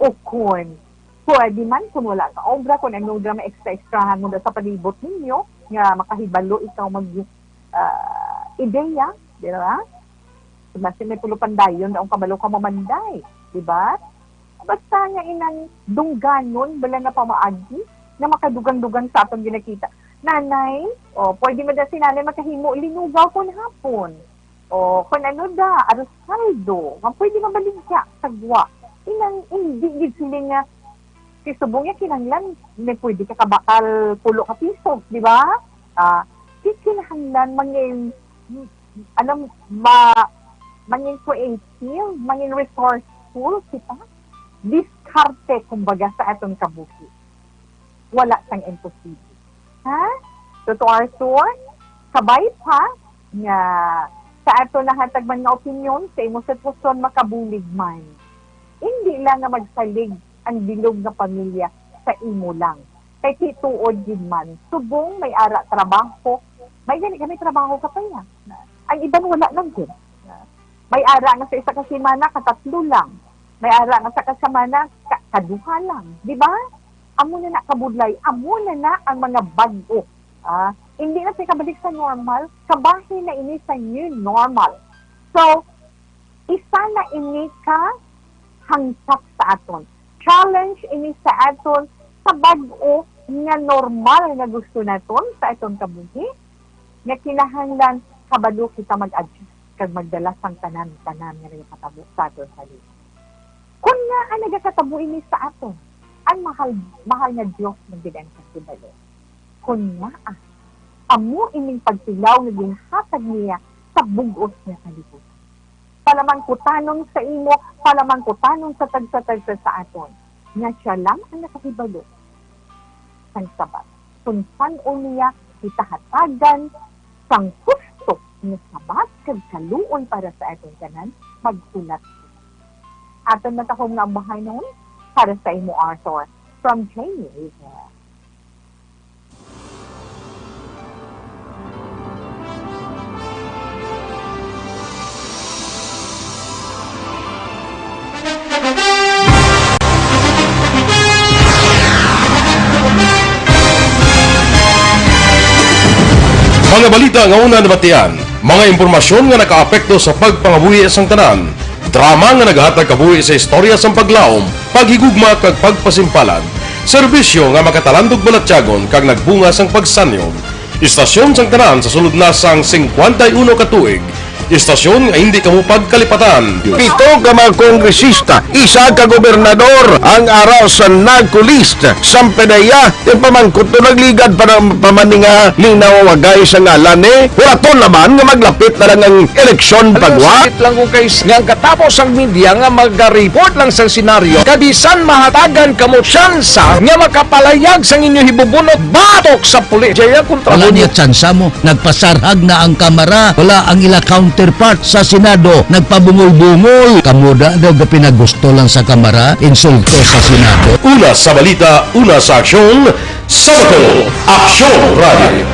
o kon pwede man, kung wala ka obra, kung ano nga may extra-extrahan mo sa palibot ninyo, nga makahibalo ikaw mag, ah, ideya, di ba? Basi may pulo pandayon, daw kabalo ka mamanday, di ba? Basta nga inang dungganon, bala nga pamaagi, nga makadugang-dugang sa aton ginakita. Nanay, o, pwede man daw si nanay makahimo linugaw kon hapon. O, kon ano da, arroz caldo, nga pwede mabaligya sa gwa. Inang, hindi gid sila nga, si subong nga kinahanglan, may pwede ka kabakal pulo ka piso, di ba? Ah, ki-, kinahanglan mangin, alam, ma-, mangin creative, mangin resourceful kita. Diskarte, kumbaga, sa aton kabuhi. Wala sang imposible. Ha? So, to Arthur, kabay pa nga Sa aton nahatag man nga opinyon, sa imo sitwasyon, makabulig man. Indi lang nga magsalig ang bilog nga pamilya sa imo lang. Kay tinuod gid man, subong may ara trabaho, may gani kami trabaho ka pa niya. Ang iban wala lang gid. May ara nga sa isa ka semana, katatlo lang. May ara nga sa ka semana, ka kaduha lang. Di ba? Amo na na kabudlay, amo na na ang mga bag-o. Ah, hindi na siya kabalik sa normal, kabahin na ini sa new normal. So, isa na ini ka hangkap sa aton. Challenge ini sa aton sa bag-o nga normal nga gusto naton sa aton kabuhi, nga kinahanglan kabalo kita mag-adjust kag magdala sang tanan-tanan nga nagapatabo sa aton sa life. Kon ngaa nagakatabo ini sa aton, ang mahal, mahal nga Dios man gid ang kahibalo. Kon ngaa, amo ining pagtilaw nga ginhatag niya sa bug-os nga kalibutan. Palamangkutanon sa imo, palamangkutanon sa tagsa-tagsa sa aton, nga siya lang ang nakahibalo sang sabat. Kon san-o niya kita hatagan sang husto nga sabat kag kaluoy para sa aton tanan, maghulat kita. Aton matahom nga ambahanon para sa imo, Arthur, from Jamie Rivera. Mga balita nga una nabatian, mga impormasyon nga nakaapekto sa pagpangabuhi sang tanan, drama nga naghatag kabuhi sa istorya sang paglaom, paghigugma kag pagpasimpalad, serbisyo nga makatalandog balatyagon kag nagbunga sang pagsanyog. Istasyon sang tanan sa sulod na sang singkwenta y uno ka tuig. Istasyon nga hindi kamo pagkalipatan. Pito ka mga kongresista, isa ka gobernador ang ara sa NAGCO list. Sampedeya, ipamangkot to nagligad pa na, pa man ni nga linawagay sa ngalan ni. Huraton naman nga maglapit na lang ang eleksyon. Alam mo, pagwa. Sakit lang ko, guys, nga ang katapos ang media nga mag-report lang sa senaryo, kabisan mahatagan kamo tsansa nga makapalayag sang inyo hibubunot batok sa pulis. Jaya kontra. Wala mo niya tsansa mo. Nagpasarhag na ang Kamara. Wala ang ila counterpart sa Senado. Nagpabungol-bungol. Kamo da daw gapinagusto lang sa Kamara, insulto sa Senado. Una sa balita, una sa aksyon, sa Bacolod, Aksyon Radio.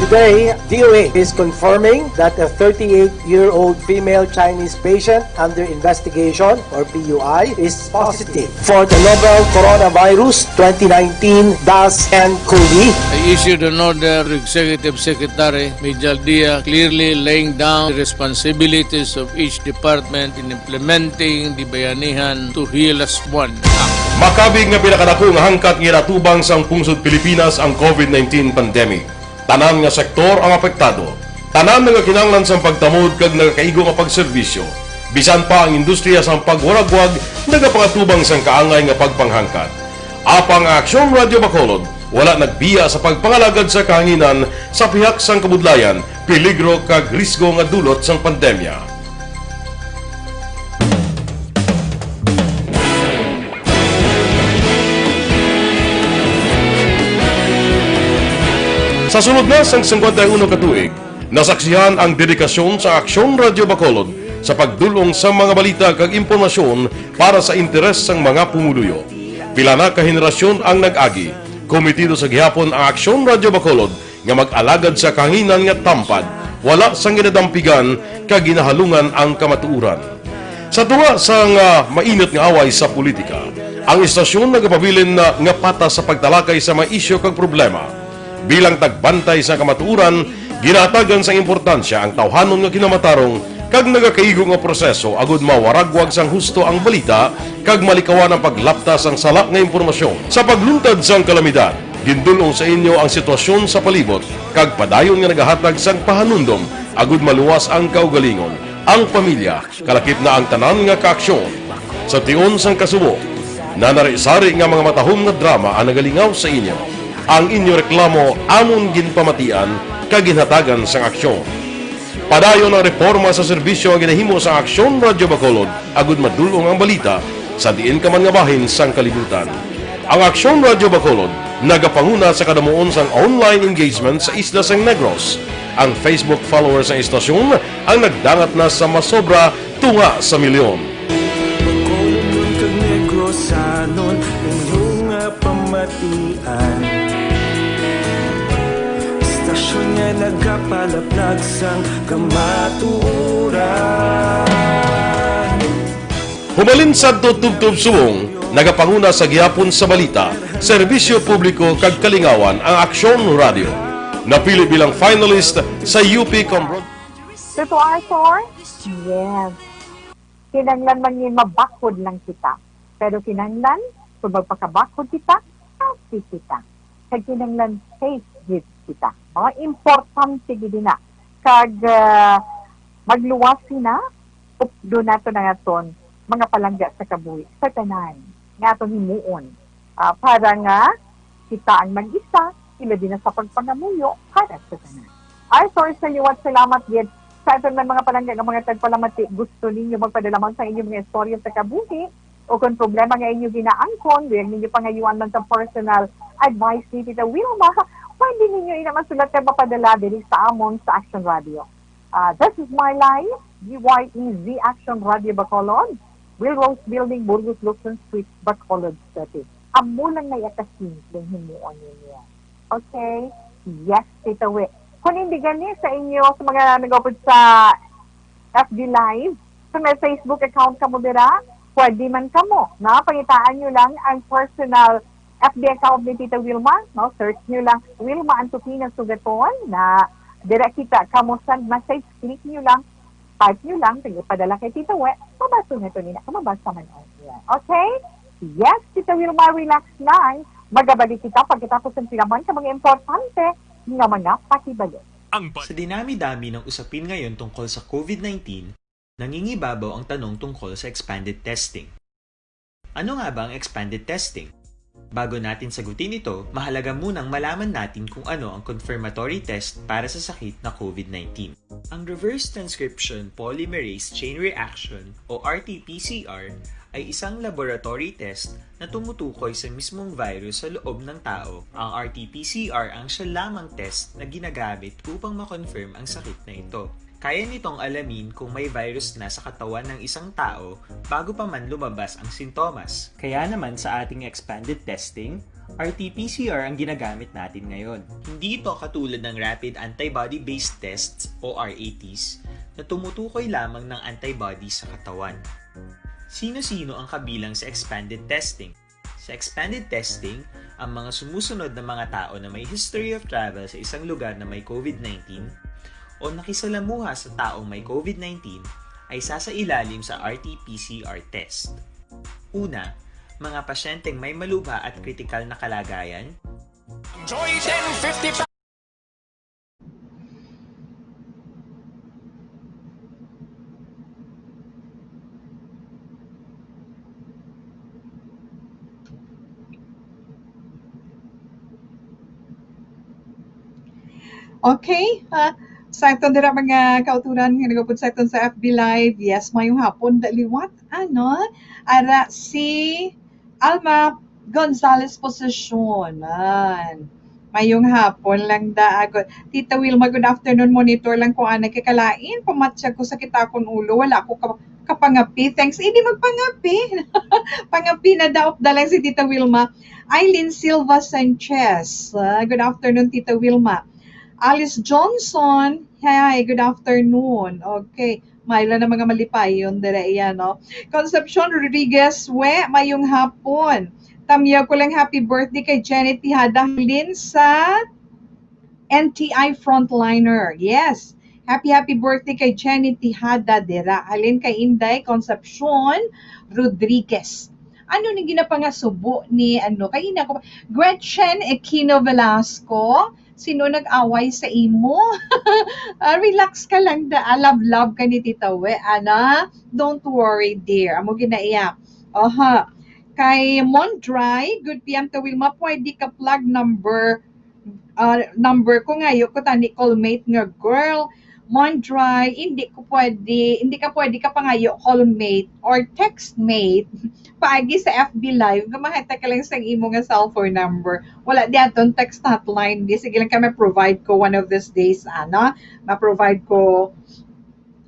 Today, D O A is confirming that a thirty-eight-year-old female Chinese patient under investigation, or P U I, is positive for the novel coronavirus twenty nineteen dash N cov. I issued an order to Executive Secretary Mijal Dia, clearly laying down the responsibilities of each department in implementing the Bayanihan to Heal As One Act. Makabig nga pinakadako nga hangkat nga ginatubang sang pungsod Pilipinas ang covid nineteen pandemic. Tanan nga sektor ang apektado. Tanan nga kinahanglan sang pagtamod kag nagakaigo nga pagserbisyo. Bisan pa ang industriya sang pagwaragwag nagapangatubang sang kaangay nga pagpanghangkat. Apang ang Aksyon Radio Bacolod wala nagbiya sa pagpangalagad sa kahanginan sa pihak sang kabudlayan, peligro kag risgo nga dulot sang pandemya. Sa sulod na sang singkwenta y uno ka tuig, nasaksihan ang dedikasyon sa Aksyon Radio Bacolod sa pagdul-ong sa mga balita kag impormasyon para sa interes sang mga pumuluyo. Pila na ka henerasyon ang nag-agi. Komitido sa gihapon ang Aksyon Radio Bacolod nga mag-alagad sa kahanginan nga tampad, wala sang ginadampigan kag ginahalungan ang kamatuoran. Sa tunga sang, ah, mainit nga away sa politika, ang istasyon nagapabilin na nga patas sa pagtalakay sa mga isyu kag problema. Bilang tagbantay sa kamatuoran, ginahatagan sang importansya ang tawhanon nga kinamatarong kag nagakaigo nga proseso agud mawaragwag sang husto ang balita kag malikawan ang paglapta sang sala nga impormasyon. Sa pagluntad sang kalamidad, gindul-ong sa inyo ang sitwasyon sa palibot kag padayon nga nagahatag sang pahanumdom agud maluwas ang kaugalingon, ang pamilya, kalakip na ang tanan nga kaaksyon. Sa tion sang kasubo, nanari-sari nga mga matahom nga drama ang nagalingaw sa inyo. Ang inyo reklamo amon ginpamatian kag ginhatagan sang aksyon. Padayon ang reporma sa serbisyo nga ginahimo sa Aksyon Radio Bacolod agud madul-ong ang balita sa diin ka man nga bahin sang kalibutan. Ang Aksyon Radio Bacolod Nagapanguna sa kadamuon sang online engagement sa isla sang Negros. Ang Facebook followers sang istasyon ang nagdangat na sa masobra tunga sa milyon. Bacolod kag Negrosanon, inyo nga pamatian. Istasyon nga nagapalaplag sang kamatuoran. Hubalin sadto tubtob subong, nagapanguna sa gihapon sa balita, serbisyo publiko kag kalingawan ang Aksyon Radio. Napili bilang finalist sa U P Conrod. Totoo, Arthur? Yes. Kinahanglan man nga mabakhod lang kita. Pero kinahanglan, kung magpakabakhod kita, happy kita. Kag kinahanglan safe gid kita. No? Importante gid na. Kag ah, magluwas sina, updo nato na aton mga palangga sa kabuhi, sa tanan nga aton himuon. Ah, para nga kita ang mag-isa, ilabi na sa pagpangamuyo para sa tanan. Arthur, sa liwat, salamat gid sa aton man mga palangga nga mga tagpalamati. Gusto ninyo magpadala man sa inyong mga istorya sa kabuhi o kung problema nga inyo ginaangkon, luyag ninyo pangayuan man sa personal advice ni Tita Wilma, pwede ninyo ina masulat kag mapadala diri sa amon sa Action Radio. Ah, this is my life, D Y E Z Action Radio Bacolod, Will Rose Building, Burgos Luzon Street, Bacolod City. Amo lang na ikasimple himuon ninyo. Okay? Yes, Tita Wi. Kung hindi gani sa inyo, sa mga nag-upload sa F B Live, kung may Facebook account kamo dira, pwede man kamo, no? Pangitaan nyo lang ang personal F B account ni Tita Wilma, no? Search nyo lang Wilma Antupina Sugaton, na dira kita kamo send message, click nyo lang, type nyo lang, sige, padala kay Tita Wi, mabasa nyo to nina, kung mabasa man ang iya. Okay? Yes, Tita Wilma, relax lang. Magabalik kita pagkatapos ng pinaman ka mga importante nga mga pakibalo. Sa dinami-dami ng usapin ngayon tungkol sa COVID nineteen, nangingibabaw ang tanong tungkol sa expanded testing. Ano nga ba ang expanded testing? Bago natin sagutin ito, mahalaga munang malaman natin kung ano ang confirmatory test para sa sakit na COVID nineteen. Ang reverse transcription polymerase chain reaction o R T P C R ay isang laboratory test na tumutukoy sa mismong virus sa loob ng tao. Ang R T P C R ang siya lamang test na ginagamit upang ma-confirm ang sakit na ito. Kaya nitong alamin kung may virus na sa katawan ng isang tao bago pa man lumabas ang sintomas. Kaya naman sa ating expanded testing, R T P C R ang ginagamit natin ngayon. Hindi ito katulad ng rapid antibody-based tests o R A Ts na tumutukoy lamang ng antibody sa katawan. Sino-sino ang kabilang sa expanded testing? Sa expanded testing, ang mga sumusunod na mga tao na may history of travel sa isang lugar na may COVID nineteen o nakisalamuha sa taong may COVID nineteen ay sasailalim sa R T P C R test. Una, mga pasyenteng may malubha at kritikal na kalagayan, Joy ten fifty-five. Okay, ah, sa aton dira mga kauturan nga nagapod sa aton sa F B Live, yes, mayong hapon, da liwat, ano? Ara si Alma Gonzalez Posesyon. Mayong hapon lang da. Tita Wilma, good afternoon. Monitor lang ko anay kay kalain. Pamatsyag ko sa kita akong ulo. Wala ko ka kapangapi. Thanks. Hindi magpangapi. Pangapi na daop da lang si Tita Wilma. Eileen Silva Sanchez. Ah, good afternoon, Tita Wilma. Alice Johnson. Hi, good afternoon. Okay. Mayla na mga malipayon dira iya, no? Concepcion Rodriguez, we, mayong hapon. Tamyaw ko lang happy birthday kay Jenny Tihada Halin sa N T I Frontliner. Yes. Happy, happy birthday kay Jenny Tihada dira. Halin kay Inday Concepcion Rodriguez. Ano ni ginapangasubo ni, ano, kay ina ko, Gretchen Aquino Velasco? Sino nag-away sa imo? Ah, relax ka lang da. Ah, love, love ka ni Tita We, ana? Don't worry, dear. Amo gina iya. Aha. Kay Mondray, good P M to Wilma, pwede ka plug number, ah, number ko nga, yo ko tani callmate nga girl. Mondrai, hindi ko pwede, hindi ka pwede kapangayo callmate or textmate paagi sa F B Live nga mahata ka lang sang imo nga cellphone number. Wala di aton text hotline. Di, sige lang ka, ma-provide ko one of these days, ano? Ma-provide ko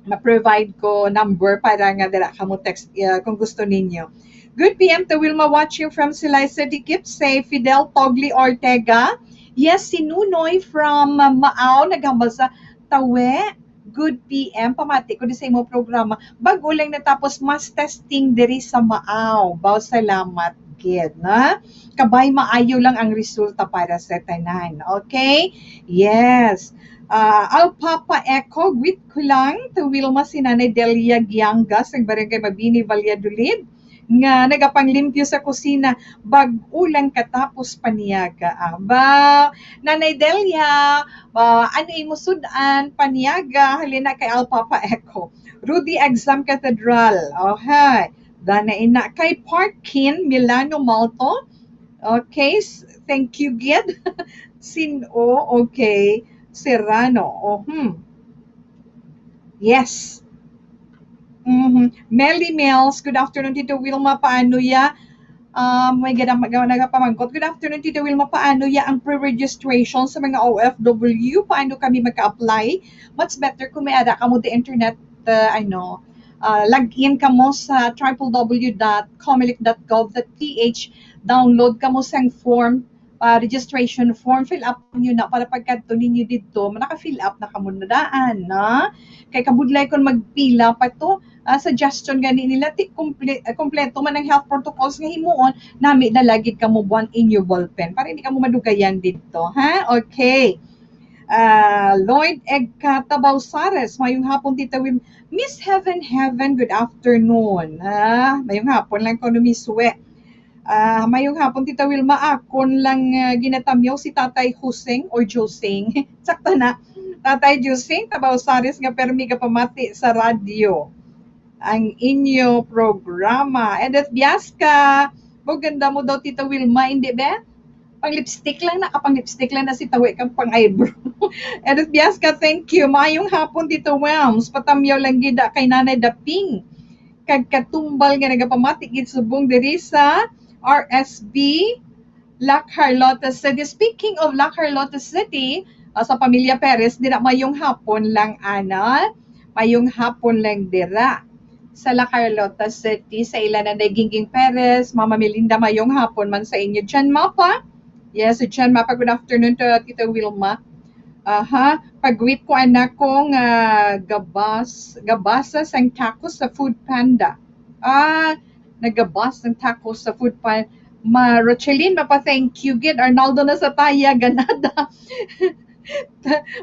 ma-provide ko number para nga dira ka mo text, uh, kung gusto ninyo. Good P M to Wilma, watching from Silay City. Keep safe. Fidel Togli Ortega. Yes, si Nunoy from, uh, Maaw, naghambal sa Tawe. Good P M, pamati ko di sa imo programa. Bag-o lang natapos mass testing diri sa Maaw. Baw, salamat gid, na? Kabay maayo lang ang resulta para sa tanan. Okay? Yes. Ah, Alpapa Echo, greet ko lang to Wilma, si Nanay Delia Giangas, ang Barangay Mabini, Valladolid, nga nagapanglimpyo sa kusina bag-o lang katapos paniaga. Ah, ba, Nanay Delia, ah, ano imo sud-an paniaga? Halina kay Alpapa Echo. Rudy Exam Cathedral. Oh, hi. Dana ina kay Parkin Milano Malto. Okay, s-, thank you gid. Sin-o, okay. Serrano. Oh, hmm. Yes. Mhm. Melly Mills, good afternoon, Tito Wilma. Paano ya? Um, may gana-, gana-, nagapamangkot. Good afternoon, Tito Wilma. Paano ya ang pre-registration sa mga O F W? Paano kami magka-apply? Much better kung may ara kamo the internet, uh, ano, uh, log in kamo sa triple W dot comelec dot gov dot P H, download kamo sang form, uh, registration form, fill up nyo na para pagkadto ninyo didto, naka-fill up na kamo na daan, na? Kay kabudlay kon magpila pa to, ah, suggestion gani nila, ti kumple-, ah, kompleto man ang health protocols nga himuon, nami na lagi kamo buang inyo ballpen para hindi kamo madugayan didto, ha? Okay. Ah, Lloyd Egcata Bausares, mayong hapon, Tita Wim. Miss Heaven Heaven, good afternoon. Ah, mayong hapon lang ko, Miss We. Ah, mayong hapon, Tita Wilma. Akon lang, ah, ginatamyaw si Tatay Huseng or Joseng. Sakto na. Tatay Joseng, Tabausares nga permi ka pamati sa radyo. Ang inyo programa. Edith Biasca, maganda mo daw, Tita Wilma, hindi ba? Pang lipstick lang, nakapang lipstick lang na si Tawi kang pang eyebrow. Edith Biasca, thank you. Mayong hapon, Tito Wilms. Patamyaw lang gida kay Nanay Daping kag katumbal nga nagapamati gid subong diri sa R S B, La Carlota City. Speaking of La Carlota City, ah, sa pamilya Perez, dira mayong hapon lang, ana. Mayong hapon lang dira sa La Carlota City, sa ila Nanay Gingging Perez, Mama Melinda, mayong hapon man sa inyo. Jan Mapa, yes, Jan Mapa, good afternoon to Tita Wilma. Aha, pag-greet ko anak ko nga gabas, gabasa sang tacos sa Food Panda. Ah, nagabas ng tacos sa Food Panda. Ma Rochelin, mapa-thank you gid. Arnaldo Nasataya, Ganada.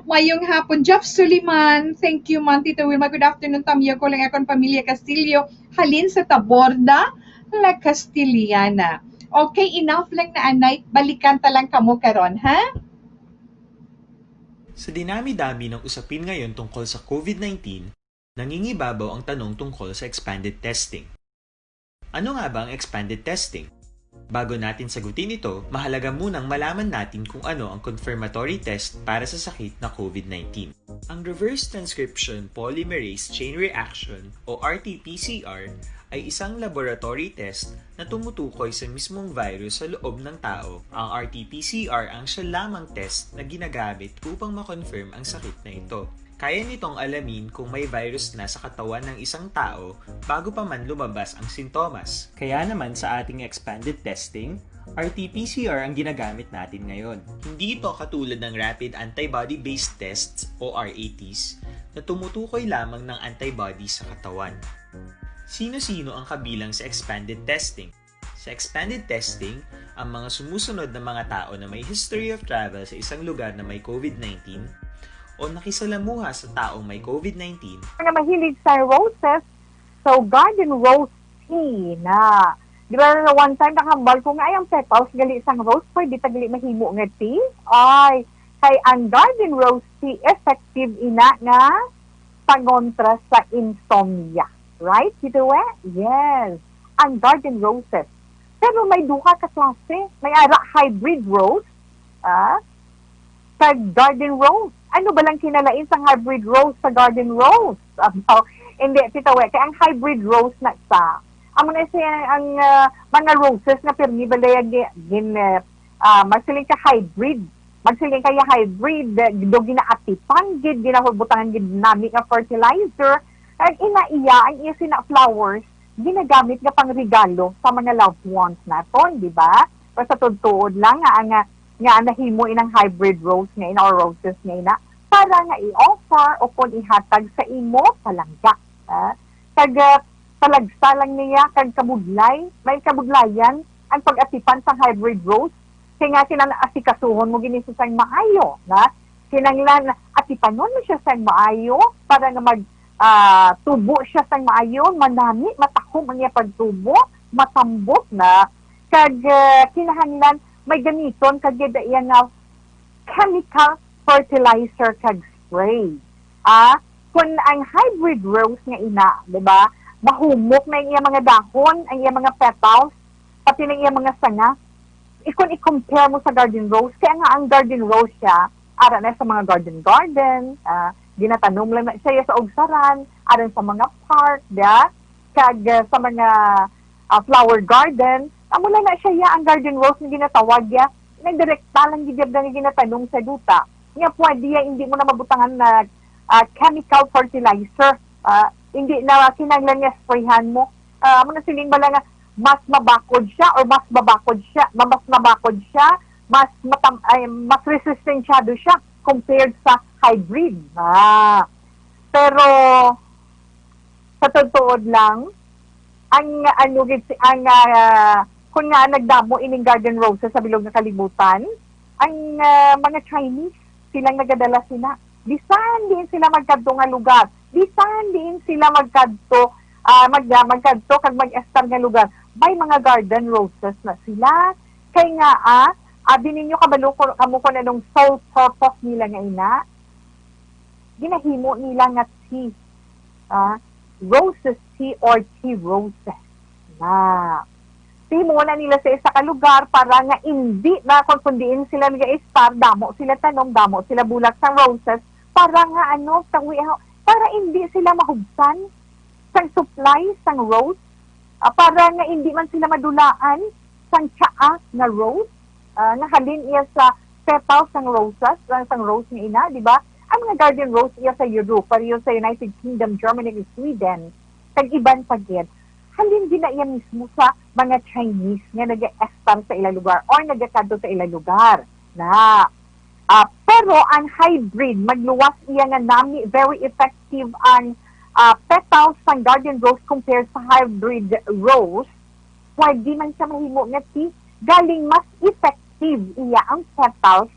Mayong hapon, Jeff Suliman. Thank you man, Tita Wilma. Good afternoon, tamyaw ko lang akon pamilya Castillo. Halin sa Taborda, La Castellana. Okay, enough lang na anay. Balikan ta lang kamo karon, ha? Sa dinami-dami ng usapin ngayon tungkol sa COVID nineteen, nangingibabaw ang tanong tungkol sa expanded testing. Ano nga ba ang expanded testing? Bago natin sagutin ito, mahalaga munang malaman natin kung ano ang confirmatory test para sa sakit na COVID nineteen. Ang reverse transcription polymerase chain reaction o R T P C R ay isang laboratory test na tumutukoy sa mismong virus sa loob ng tao. Ang R T P C R ang siya lamang test na ginagamit upang ma-confirm ang sakit na ito. Kaya nitong alamin kung may virus na sa katawan ng isang tao bago pa man lumabas ang sintomas. Kaya naman sa ating expanded testing, R T P C R ang ginagamit natin ngayon. Hindi ito katulad ng rapid antibody-based tests o R A Ts na tumutukoy lamang ng antibody sa katawan. Sino-sino ang kabilang sa expanded testing? Sa expanded testing, ang mga sumusunod na mga tao na may history of travel sa isang lugar na may COVID nineteen o nakisalamuha sa taong may COVID nineteen, nga mahilig sa roses, so garden rose tea na. Di ba, na one time nakahambal ko nga, ay, ang petals gali sang rose, pwede ta gali mahimo nga tea? Ay, kay ang garden rose tea effective ina nga pangontra sa insomnia. Right, Tito We? Yes. Ang garden roses. Pero may duha ka klase. May ara hybrid rose, ah, kag garden rose. Ano ba lang kinalain sang hybrid rose sa garden rose? Abaw, hindi, Tita We, kay ang hybrid rose na sa, amo na siya ang, ah, mga roses nga pirmi balay gi-, gin-, eh, ah, magsiling ka hybrid. Magsiling kaya hybrid, eh, do ginaatipan gid, ginabutangan gid nami nga fertilizer. Ang ina iya, ang iya sina flowers, ginagamit nga pangregalo sa mga loved ones naton, di ba? Pero sa tuod-tuod lang nga, nga, nga nahimo inang hybrid rose nga ina or roses nga ina para nga i-offer o kon ihatag sa imo palangga. Ah, kag, ah, palagsa lang niya kag kabudlay, may kabudlayan ang pag-atipan sa hybrid rose, kay nga kinahanglan asikasuhon mo gini sa sang maayo, na kinahanglan atipanon mo siya sang maayo para nga mag, ah, tubo siya sang maayo, manami, matakom ang iya pagtubo, matambok na, kag, ah, kinahanglan may gamiton kag iya nga chemical fertilizer kag spray. Ah, kun ang hybrid rose nga ina, di ba? Mahumok na ang iya mga dahon, ang iya mga petals, pati na ang iya mga sanga. Ikon i-compare mo sa garden rose, kaya nga ang garden rose siya, ara na sa mga garden-garden, ah, ginatanom lang na siya sa ugsaran, aron sa mga park, da, kag, ah, sa mga, ah, flower garden, amo lang na siya ya, ang garden rose nga ginatawag ya, nagdirekta lang gid ya nga ginatanom sa duta. Nga pwede ya, hindi mo na mabutangan na, ah, chemical fertilizer. Ah, hindi na kinahanglan nga sprayhan mo. Ah, amo na siling bala nga mas mabakod siya or mas mabakod siya, ma-, mas mabakod siya, mas matam-, ay, mas resistensyado siya compared sa hybrid. Ah. Pero sa tuod-tuod lang, ang ano gid si, ang, ah, kun nga nagdamo ining garden roses sa bilog nga kalibutan, ang, ah, mga Chinese, silang nagadala sina. Bisan diin sila magkadto nga lugar, bisan diin sila magkadto, ah, mag-, ah, magkadto kag mag-estar nga lugar, may mga garden roses na sila. Kay nga, ah, abi ninyo kabalo ko, kamo kung anong sole purpose nila nga ina? Ginahimo nila nga tea. Ah, roses tea or tea roses. Na. Himo na nila sa isa ka lugar para nga indi na kung, kung diin sila nag-estar, damo sila tanom, damo sila bulak sang roses, para nga ano, sa wi-, para indi sila mahubsan sang supply sang rose, ah, para nga indi man sila madulaan sang tsaa nga rose, ah, nga halin iya sa petals sang roses, ah, sang rose nga ina, di ba? Ang mga garden rose iya sa Europe, pareho sa United Kingdom, Germany, ug Sweden, kag iban pa gid. Halin gid na iya mismo sa mga Chinese nga nag-estar sa ila lugar or nagakadto sa ila lugar. Na, ah, pero ang hybrid, magluwas iya nga nami, very effective ang, ah, petals sang garden rose compared sa hybrid rose. Pwede man siya mahimo nga tea, galing mas effective iya ang petals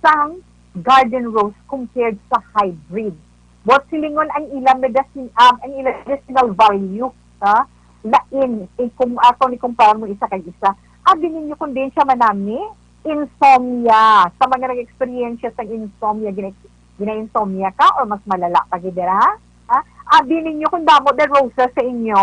sang garden rose compared sa hybrid. Buot silingon ang ila medicine, um, ang ila medicinal value, ha? Lain, eh, kung ato ni kumpara mo isa kag isa. Abi ninyo kung diin siya manami, insomnia. Sa mga nag-experience sang insomnia, gina-, gina-insomnia ka or mas malala pa gid dira, ha? Abi ninyo kung damo the roses sa inyo,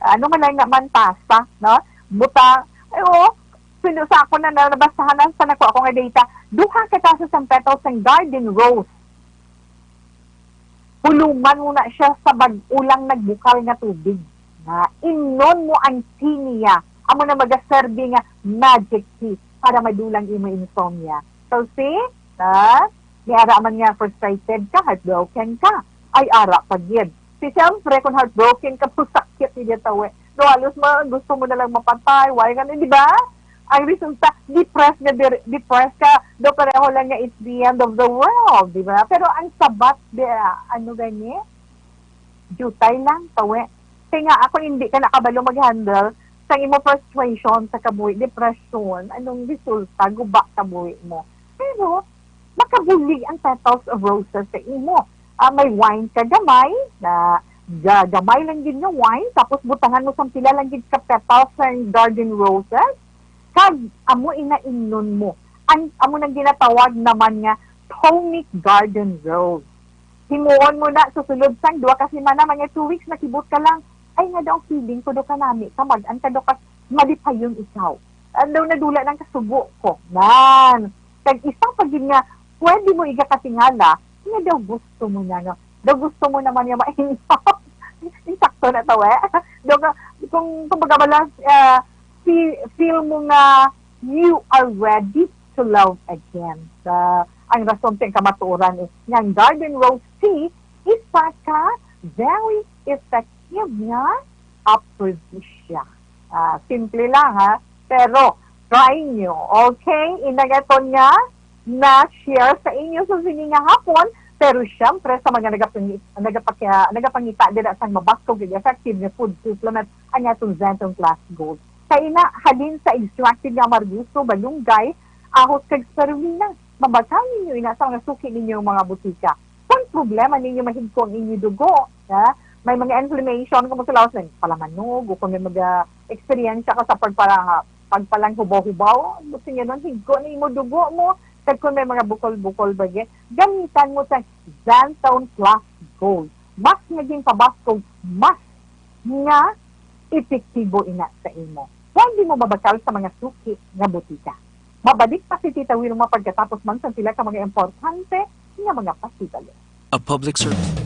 ano man lang naman tasa, no? Buta, ay, oo, sundo sa ako na, na nabasahan lang sa nako ako nga data, duha ka tasa sang petals sang garden rose. Huluman mo na siya sa bag-o lang nagbukal nga tubig. Na, imnon mo ang tea niya. Amo na magaserbi nga magic tea para madulang imo insomnia. So, see? Ha? May ara man nga frustrated ka, heartbroken ka. Ay, ara pa gid. Si siyempre, kung heartbroken ka, pusakit ni dito, eh. No, halos ma-, gusto mo na lang mapatay. Why nga, di ba? Ang resulta, depressed nga, de-, depressed ka, do pareho lang nga it's the end of the world, di ba? Pero ang sabat, di, ano gani? Jutay lang, tawi. Kaya nga, ako hindi ka nakabalo mag-handle sa imo frustration sa kabuhi, depression, anong resulta, guba kabuhi mo. Pero, makabulig ang petals of roses sa imo. Ah, may wine ka gamay, na ga-, gamay lang gid nga wine, tapos butangan mo sang pila lang gid ka petals sang garden roses, kag amo ina imnon mo. Ang amo nang ginatawag naman nga tonic garden rose. Himuon mo na sa sulod sang duha ka semana, mga two weeks, nakibot ka lang, ay nga daw, feeling ko daw kanami, kamag-an ka daw, kas-, malipayon ikaw. Ang daw nadula ng kasubo ko. Nan. Kag isa pa gid nga pwede mo igakatingala nga daw gusto mo na, no? Daw gusto mo naman nga mainlove. Insakto na to, eh. Daw ka, kung, kumbaga, bala, ah, fi-, feel mo nga you are ready to love again. Sa, ang rason sa kamatuoran, eh, nga ang garden rose tea isa ka very effective nga aphrodisiac. Ah, simple lang, ha, pero try nyo. Okay, inagaton nga na-share sa inyo sa sini nga hapon, pero syempre sa mga nagapang-, nagapakya-, nagapangita dira sang mabaskog ug effective nga food supplement ang atong Zentone Plus Gold. Kay ina, halin sa extracted nga amargoso, balunggay, ahos kag spirulina, mabakal ninyo ina sa mga suki ninyo nga mga butika. Kung problema ninyo mahigko ang inyo dugo, ha? May mga inflammation, kung sa lawas may palamanog, o kung may mga eksperyensya ka sa pagpara-, pagpalanghubaw-hubaw, gusto niya nun, higko na imo dugo mo, kag kung may mga bukol-bukol ba, gamitan mo sa Xantone Plus Gold. Mas nga ginpabaskog, mas nga epektibo ina sa imo. Huwag mo mabakal sa mga suki nga butika. Mabalik pa si Tita Wilma pagkatapos man sang pila ka mga importante nga mga pasibalo. A public service.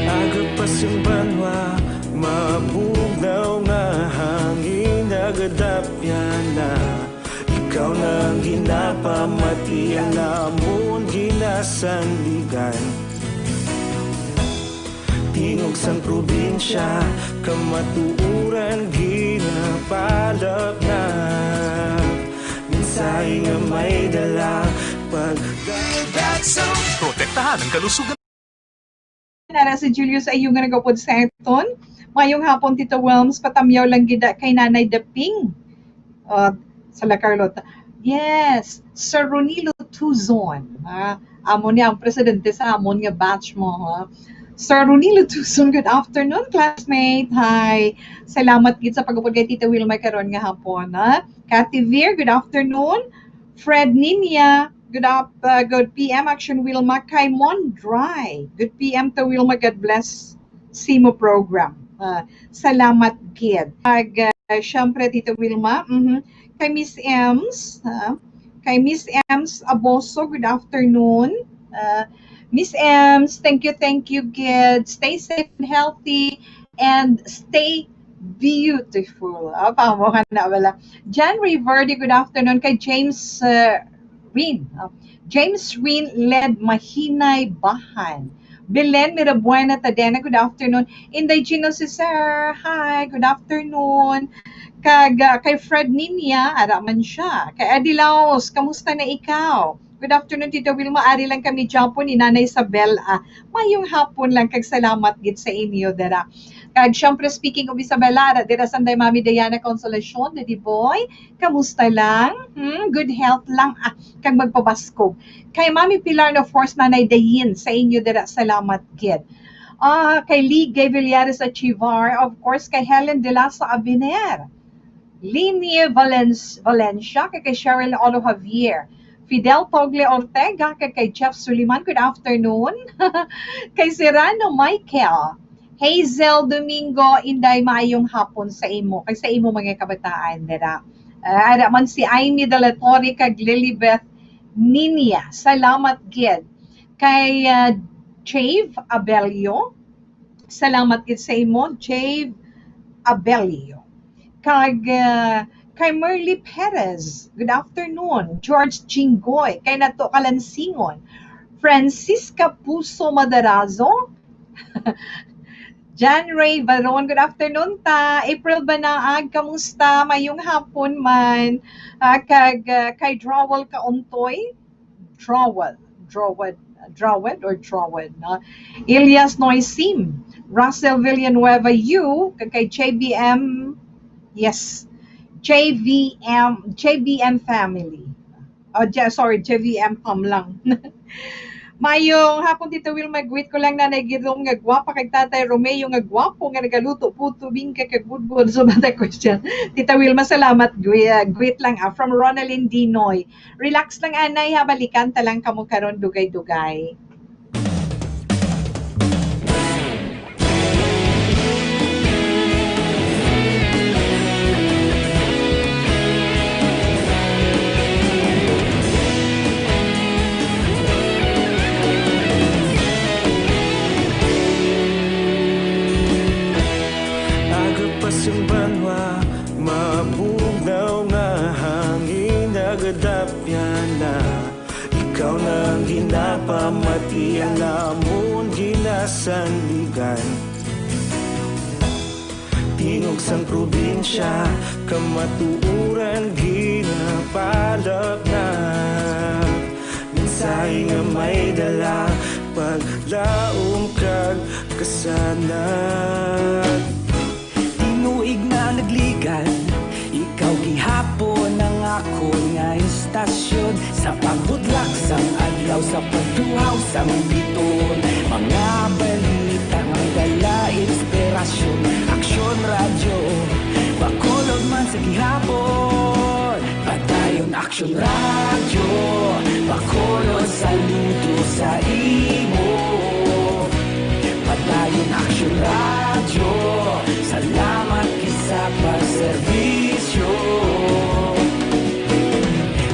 Agapas ang banwa, mabugnaw nga hangin, nagadapyan na. Ikaw na ang ginapamati, ang amon ginasandigan. Tingog sang probinsya, kamatuoran ginapalapnap. Mensahe nga may dala, pagdagdag sa Protektahan ang kalusugan. Nara si Julius Ayunga nagapod sa aton. Mayong hapon, Tita Wilms. Patamyaw lang gid kay Nanay Daping. Uh, sa La Carlota. Yes, Sir Ronilo Tuzon. Ah, amo ni ang presidente sa amon nga batch mo, ha? Sir Ronilo Tuzon, good afternoon, classmate. Hi. Salamat gid sa pag-upod kay Tita Wilma karon nga hapon, ha? Cathy Vir, good afternoon. Fred Ninia, good up, uh, good P M, Action Wilma. Kay Mon Dry, good P M to Wilma, God bless sa imo program. Ah, salamat gid. Kag, ah, syempre, Tita Wilma, mhm. Kay Miss Ems, ah, kay Miss Ems Aboso, good afternoon. Ah, Miss Ems, thank you, thank you, gid. Stay safe and healthy and stay beautiful. Ah, pamo ka na wala. Jan Ray Verde, good afternoon. Kay James, ah, Rin. Ah, James Rin Led Mahinay Bahan. Belen Mirabuena Tadena, good afternoon. Inday Gino Cesar, hi, good afternoon. Kag, ah, kay Fred Ninia, ara man siya. Kay Eddie Laos, kamusta na ikaw? Good afternoon, Tita Wilma. Ari lang kami dyan po ni Nanay Isabel. Ah, mayong hapon lang, kag salamat gid sa inyo, dara. Kag syempre, speaking of Isabela, ara dira sanday Mami Diana Consolacion, Daddy Boy, kamusta lang? Hmm, good health lang, ah, kag magpabaskog. Kay Mami Pilar, and of course, Nanay Dayin, sa inyo dira, salamat gid. Ah, kay Lee Gay Villares Achivar, of course, kay Helen De La Sa Abiner, Lini Valen-, Valencia, kay, kay Cheryl Olo Javier, Fidel Togle Ortega, kay, kay Jeff Suliman, good afternoon. Kay Serrano Michael, Hazel Domingo, Inday, maayong hapon sa imo, kag sa imo mga kabataan dira. Ah, ara man si Amy de la Torre kag Lilibeth Ninia. Salamat gid. Kay, ah, Jave Abelio, salamat gid sa imo, Jave Abelio. Kag, ah, kay Merly Perez, good afternoon. George Jinggoy, kay Nato Kalansingon. Francisca Puso Madarazo, Jan Ray Baron, good afternoon ta. April Banaag, kamusta? Mayong hapon man. Ah, kag, ah, kay Drawal Kauntoy, Drawal, Drawal, Drawal or Drawal, no? Elias Noisim, Russell Villanueva, you, kag kay J B M, yes, J V M, J B M family. Oh, J-, sorry, J V M Pam lang. Mayong hapon, Tita Wilma. Greet ko lang Nanay Gidong nga gwapa kag Tatay Romeo nga gwapo nga nagaluto puto, bingka kag budbod. So, bata question. Tita Wilma, salamat. Gwi-, ah, greet lang, ah, from Ronaldin Dinoy. Relax lang, anay, ha. Balikan ta lang kamo karon, dugay-dugay. Aga pa sing banwa, mabugnaw nga hangin nagadapyan na. Ikaw na ang ginapamati, ang amon ginasandigan. Tingog sang probinsya, kamatuoran ginapalapnap. Mensahe nga may dala, paglaom kag kasanag. Tinuig na nagligan, ikaw gihapon ang akon nga istasyon. Sa pagbutlak sang adlaw, sa pagtuhaw sang biton, mga balita nga may dala inspirasyon. Aksyon Radyo, Bacolod man sa gihapon. Padayon Aksyon Radyo, Bacolod, saludo sa imo. Padayon Aksyon Radyo, salamat gid sa pagserbisyo.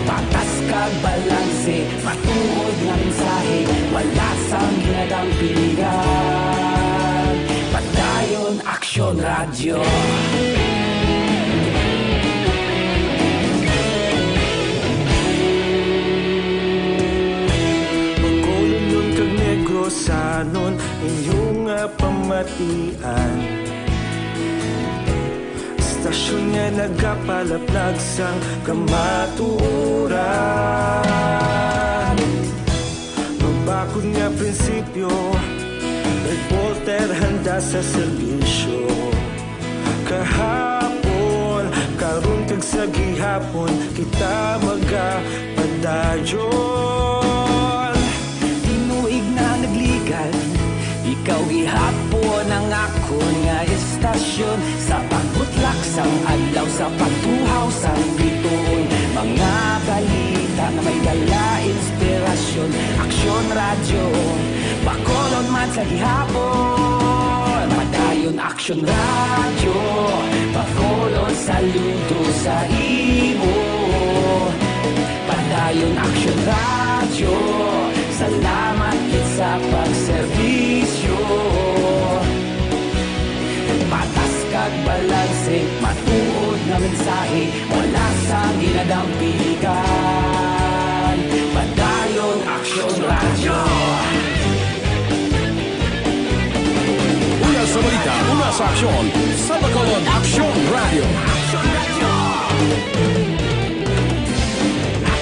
Patas kag balanse, matuod nga mensahe, wala sang ginadampingan. Padayon Aksyon Radyo. Bacolodnon kag Negrosanon, inyo nga pamatian. Istasyon nga nagapalaplag sang kamatuoran. Mabakod nga prinsipyo, reporter handa sa serbisyo. Kahapon, karon kag sa gihapon, kita magapadayon. Tinuig na nagligan, ikaw gihapon ang akon nga istasyon. Sa pagbutlak sang adlaw, sa pagtuhaw sang biton, mga balita nga may dala inspirasyon. Aksyon Radyo, Bacolod man sa gihapon. Padayon Aksyon Radyo, Bacolod, saludo sa imo. Padayon Aksyon Radyo, salamat gid sa pagserbisyo. Patas kag balanse, matuod nga mensahe, wala sang ginadampingan. Padayon Aksyon Radyo. Una sa balita, una sa aksyon, sa Bacolod Aksyon Radyo.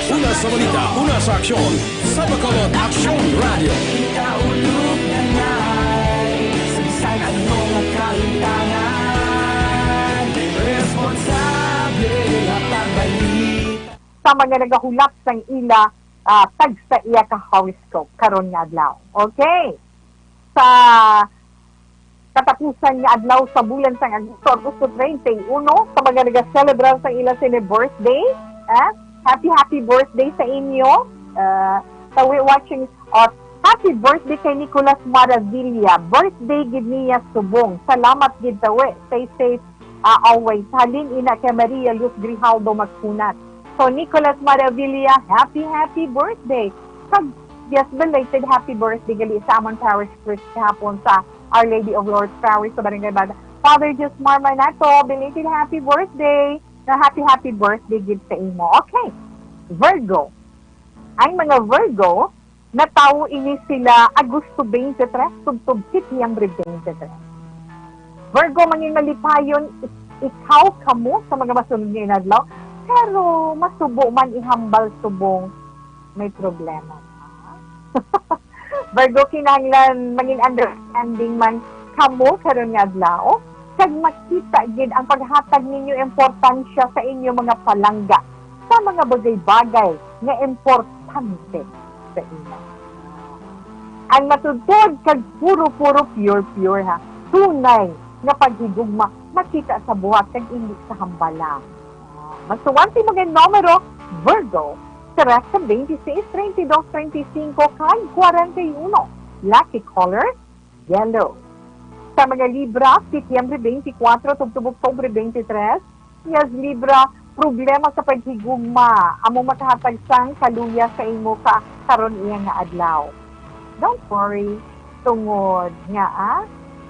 Una sa balita, una sa aksyon, sa Bacolod Aksyon Radyo. Kita ulog na nai, sa bisan ano nga kalimtangan, responsable nga pagbalita. Sa mga nagahulap sang ila, ah, tag sa iya ka horoscope karon nga adlaw. Okay. Sa katapusan nga adlaw sa bulan sang Agosto, Agosto treinta y uno, sa mga nagaselebrar sa ila sini birthday, eh, happy, happy birthday sa inyo. Ah, sa we watching, at happy birthday kay Nicolas Maravilla. Birthday gid niya subong. Salamat gid sa we. Stay safe, ah, always. Halin ina kay Maria Luz Grijaldo Magkunat. So, Nicolas Maravilla, happy, happy birthday. Kag, yes, belated happy birthday gali sa amon parish priest kahapon sa Our Lady of Lourdes Parish sa Barangay Bada. Father Josmar Manato, belated happy birthday. Na happy, happy birthday gid sa imo. Okay. Virgo. Ang mga Virgo, natawo ini sila Agosto twenty-three, tubtob Setyembre twenty-three. Virgo, mangin malipayon ik-, ikaw, kamo sa mga masunod nga inadlaw, pero masubo man ihambal subong may problema ka. Virgo, kinahanglan mangin understanding man kamo karon nga adlaw, kag makita gid ang paghatag ninyo importansya sa inyo mga palangga sa mga bagay-bagay nga importante sa inyo. Ang matudtod kag puro-puro pure-pure, ha. Tunay nga paghigugma makita sa buhat kag indi sa hambal lang. Masuwat imo nga numero, Virgo, tres sa twenty-six, treinta y dos, treinta y cinco, kag kwarenta y uno. Lucky color, yellow. Sa mga Libra, Setyembre twenty-four tubtob Oktubre twenty-three, Yes, Libra, problema sa paghigugma amo makahatag sang kaluya sa imo ka karon iya nga adlaw. Don't worry, tungod nga, ah,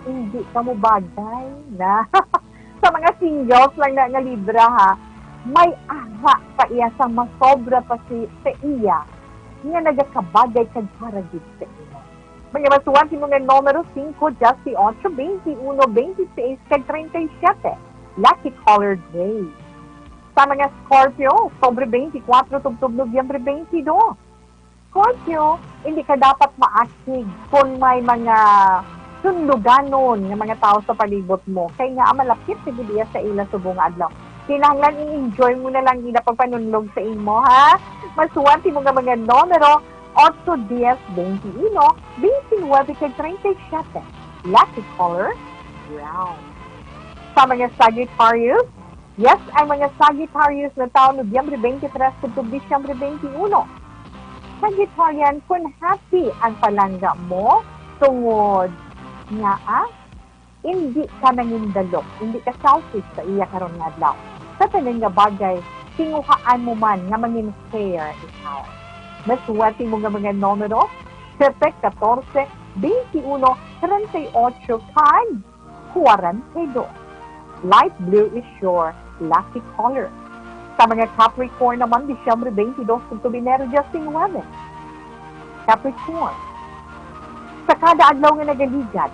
hindi ka mo bagay na. Sa mga singles lang na nga Libra, ha, may ara pa iya sa masobra pa si, sa iya nga nagakabagay kag para gid sa imo. Mga masuwat imo nga numero, singko, diyes y ocho, bente uno, bente sais, kag treinta y siete. Lucky color gray. Sa mga Scorpio, Oktubre twenty-four tubtob Nobyembre twenty-two. Scorpio, hindi ka dapat maasig kung may mga sunluganon nga mga tawo sa palibot mo, kay nga malapit na gid iya sa ila subong nga adlaw. Kinahanglan i-enjoy mo na lang ila pagpanunlog sa imo, ha? Masuwat imo nga mga numero, ocho, diez, veintiuno, veintinuebe, kag treinta y siete. Lucky color, brown. Sa mga Sagittarius, yes, ang mga Sagittarius na taon Nobyembre twenty-three tubtob Disyembre twenty-uno. Sagittarian, kun happy ang palangga mo, tungod nga, ah, indi ka nangindalok, indi ka selfish sa iya karon nga adlaw. Sa tanan nga bagay, tinguhaan mo man nga mangin-fair ikaw. Masuwat imo nga mga numero, siyete, katorse, bente uno, treinta y ocho, kag kwarenta y dos. Light blue is your lucky color. Sa mga Capricorn naman, Disyembre twenty-dos tubtob Enero diyes y nuebe. Capricorn, sa kada adlaw nga nagaligad,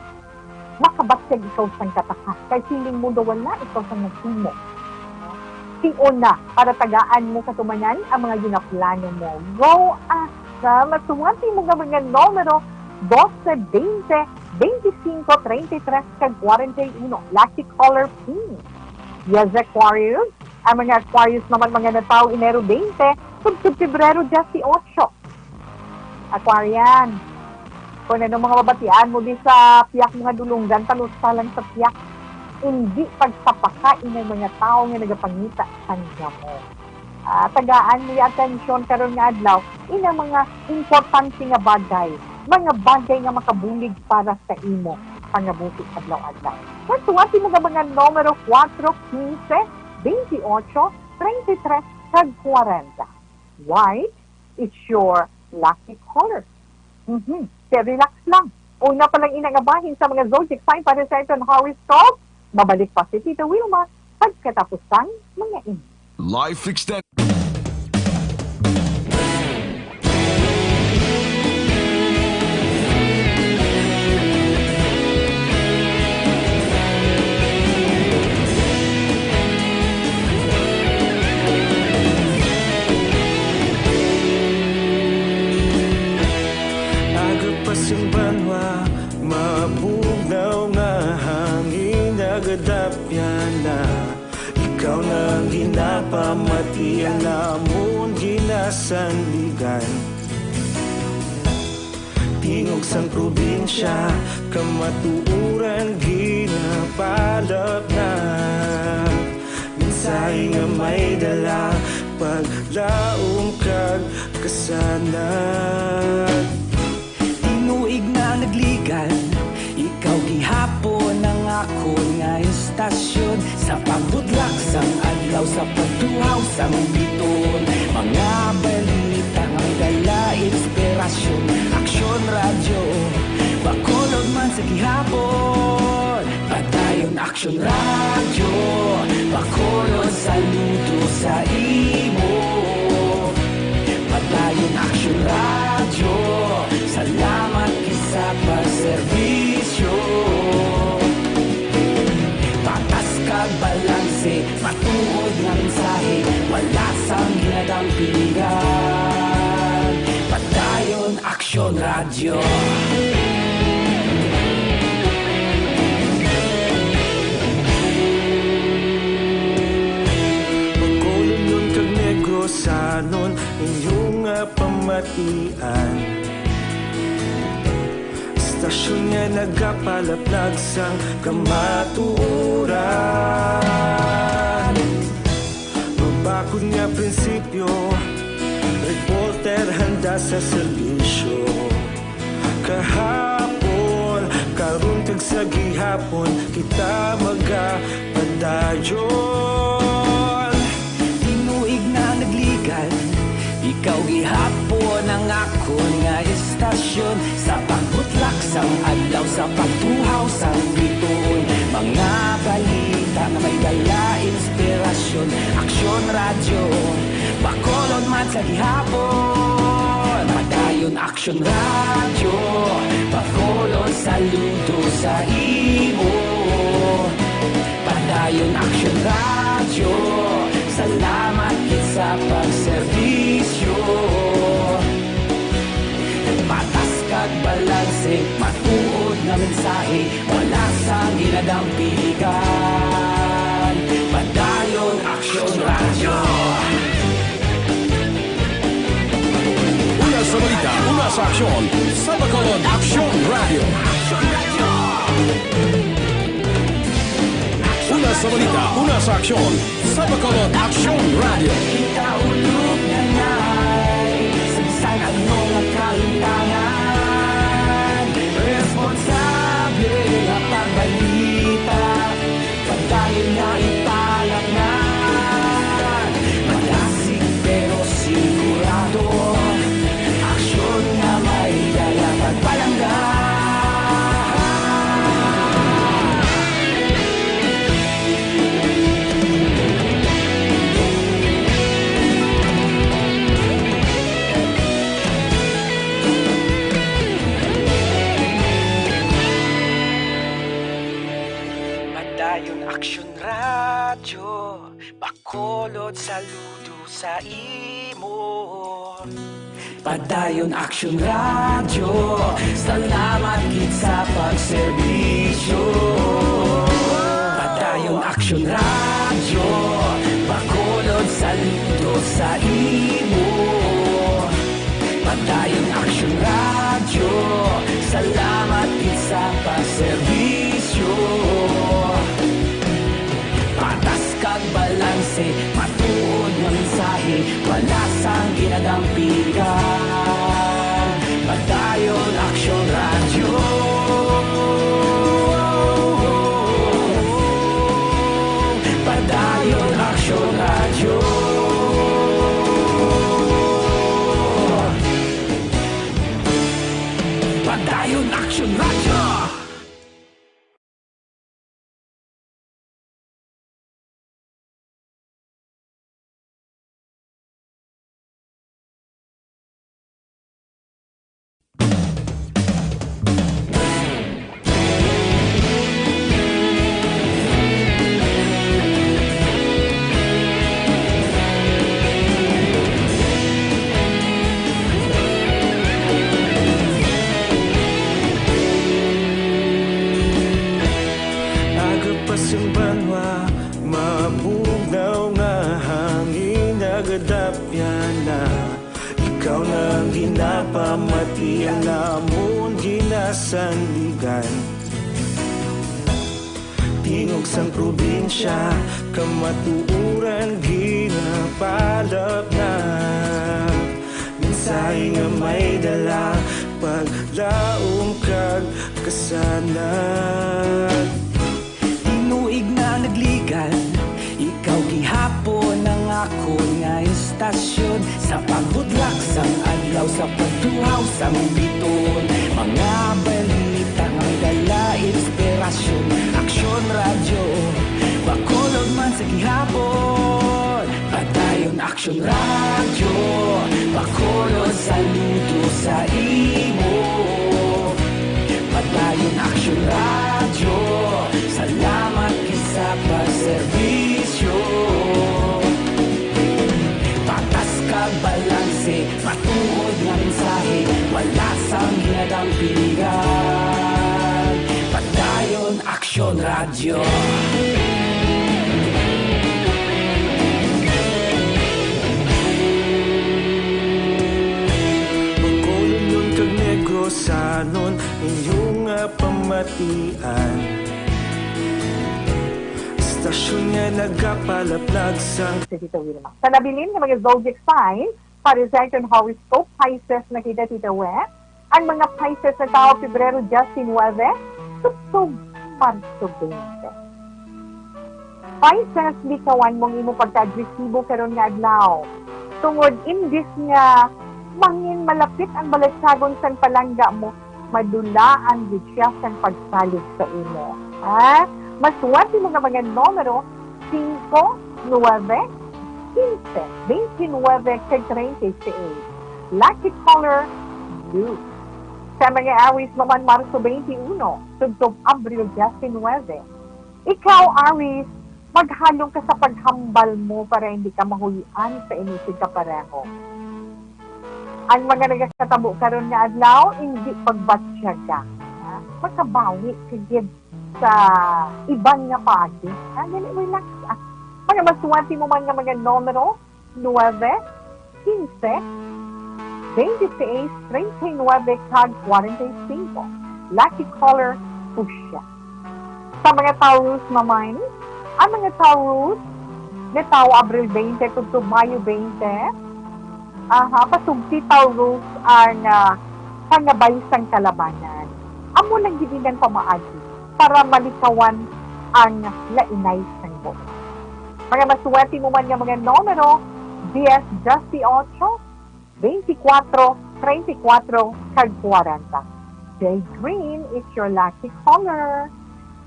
makabatyag ikaw sang katakas, kay feeling mo daw wala ikaw sang naghimo. Tion na, para tagaan mo katumanan ang mga ginaplano mo. Go, Astra! Masuwat imo nga mga numero, dose, bente, bente singko, treinta y tres, kag kwarenta y uno. Lucky color, pink. Yes, Aquarius. Ang mga Aquarius naman, mga natawo Enero bente, tubtob Pebrero diyes y ocho. Aquarian, kung ano mga mabatian mo di sa piyak mga dulunggan, talusa lang sa piyak. Hindi pagsapaka inang mga tawo nga nagapangita sang gamo. Ah, tagaan mo yung atensyon karon nga adlaw inang mga importante nga bagay, mga bagay nga makabulig para sa imo pangabuhi adlaw-adlaw. Masuwat imo nga mga numero, kuwatro, kinse, bente ocho, treinta y tres, kag kwarenta. White is your lucky color. Mhm. Kaya relax lang. Una pa lang ina nga bahin sa mga zodiac sign para sa iton horoscope. Mabalik pa si Tita Wilma pagkatapos sang mga ini. Life extend. Aga pa sing banwa, mabugnaw nga hangin, nagadapyan na. Ikaw na ang ginapamati, ang amon ginasandigan. Tingog sang probinsya, kamatuoran ginapalap na. Mensahe nga may dala, paglaom kag kasanag. Tinuig na nagligad, ikaw gihapon ang akon nga istasyon. Sa pagbudlak sang adlaw, sa pagtuhaw sang biton, mga balita nga may dala inspirasyon. Aksyon Radyo, Bacolod man sa gihapon. Padayon Aksyon Radyo, Bacolod, saludo sa imo. Padayon Aksyon Radyo, salamat gid sa pagserbisyo. Patas kag balanse, matuod nga mensahe, wala sang ginadampingan. Padayon Aksyon Radyo. Bacolodnon kag Negrosanon, inyo nga pamatian. nga nagapalaplag sang kamatuoran. Mabakod nga prinsipyo, reporter handa sa serbisyo. Kahapon, karon kag sa gihapon, kita magapadayon. Tinuig na nagligan, ikaw gihapon ang akon nga istasyon. Sa pagbutlak sang adlaw, sa pagtuhaw sang bituon, mga balita nga may dala inspirasyon. Aksyon Radyo, Bacolod man sa gihapon. Padayon Aksyon Radyo, Bacolod, saludo sa imo. Padayon Aksyon Radyo, salamat gid sa pagserbisyo. Patas kag balanse, matuod nga mensahe, wala sang ginadampigan. Padayon Aksyon Radyo. Una sa balita, una sa aksyon, sa Bacolod Aksyon Radyo. Una sa balita, una sa aksyon, sa Bacolod Aksyon Radyo. Kita ulog na ngay, sa bisan ano nga kahimtangan, responsable nga pagbalita, padayon nga ipalaknag. Madasig pero sigurado, aksyon nga may dala pagpalangga. Padayon Aksyon Radyo, Bacolod, saludo sa imo. Padayon Aksyon Radyo, salamat gid sa pagserbisyo. Padayon Aksyon Radyo, Bacolod, saludo sa imo. Padayon Aksyon Radyo, salamat gid sa pagserbisyo. Patas kag balanse, matuod nga mensahe, wala sang ginadampigan. Padayon Aksyon Radyo. Padayon Aksyon Radyo. Padayon Aksyon Radyo. Aga pa sing banwa, mabugnaw nga hangin nagadapyan na. Ikaw na ang ginapamati, ang amon ginasandigan. Tingog sang probinsya, kamatuoran ginapalapnag. Mensahe nga may dala, paglaom kag kasanag. Tinuig na nagligan, ikaw gihapon ang akon nga istasyon. Sa pagbutlak sang adlaw, sa pagtuhaw sang bituon, mga balita nga may dala inspirasyon. Aksyon Radyo, Bacolod man sa gihapon. Padayon Aksyon Radyo, Bacolod, saludo sa imo. Padayon Aksyon Radyo, salamat gid sa pagserbisyo. Patas kag balanse, matuod nga mensahe, wala sang ginadampigan. Padayon Aksyon Radyo. Bacolod, Union kag Negros, Sanon inyo nga pamatian. Stasyon nga nagapalaplag sa Si Tita Wilma. Sa nabilin nga mga zodiac sign, para sa aton horoscope, Pisces na kita, Tita We. Ang mga Pisces na tawo, Pebrero diecinuebe, tubtob Marso twenty. Pisces, likawan mo ang imo pagka-agresibo karon nga adlaw. Tungod imbis nga mangin malapit ang balatyagon sang palangga mo, madulaan gid siya sang pagsalig sa imo. Ha? Maswerte mo nga mga numero, singko, nuebe, kinse, bente nuebe, kag treinta y seis. Lucky color, blue. Sa mga Aries naman, Marso twenty-one, tubtob Abril diecinuebe. Ikaw, Aries, maghalong ka sa paghambal mo para hindi ka mahuy-an sa inyo sing kapareho. Ang mga nagakatabo karon nga adlaw, hindi pagbatyaga. Ha? Makabawi ka gid sa iban nga paagi. Ha? Dili, relax. Ah. Mga maswerte mo man nga mga numero, nuebe, kinse, bente seis, treinta y nuebe, kag kwarenta y singko. Lucky color, fuchsia. Sa mga Taurus naman, ang mga Taurus, natawo Abril twenty tubtob Mayo twenty. Aha, pasugti Taurus ang, ah, pangabay sang kalabanan. Amo lang gid ang pamaagi para malikawan ang lainay sang buot. Mga maswerte mo man nga mga numero, dies, dieciocho, veinticuatro, treinta y cuatro, kag kwarenta. Jade green is your lucky color.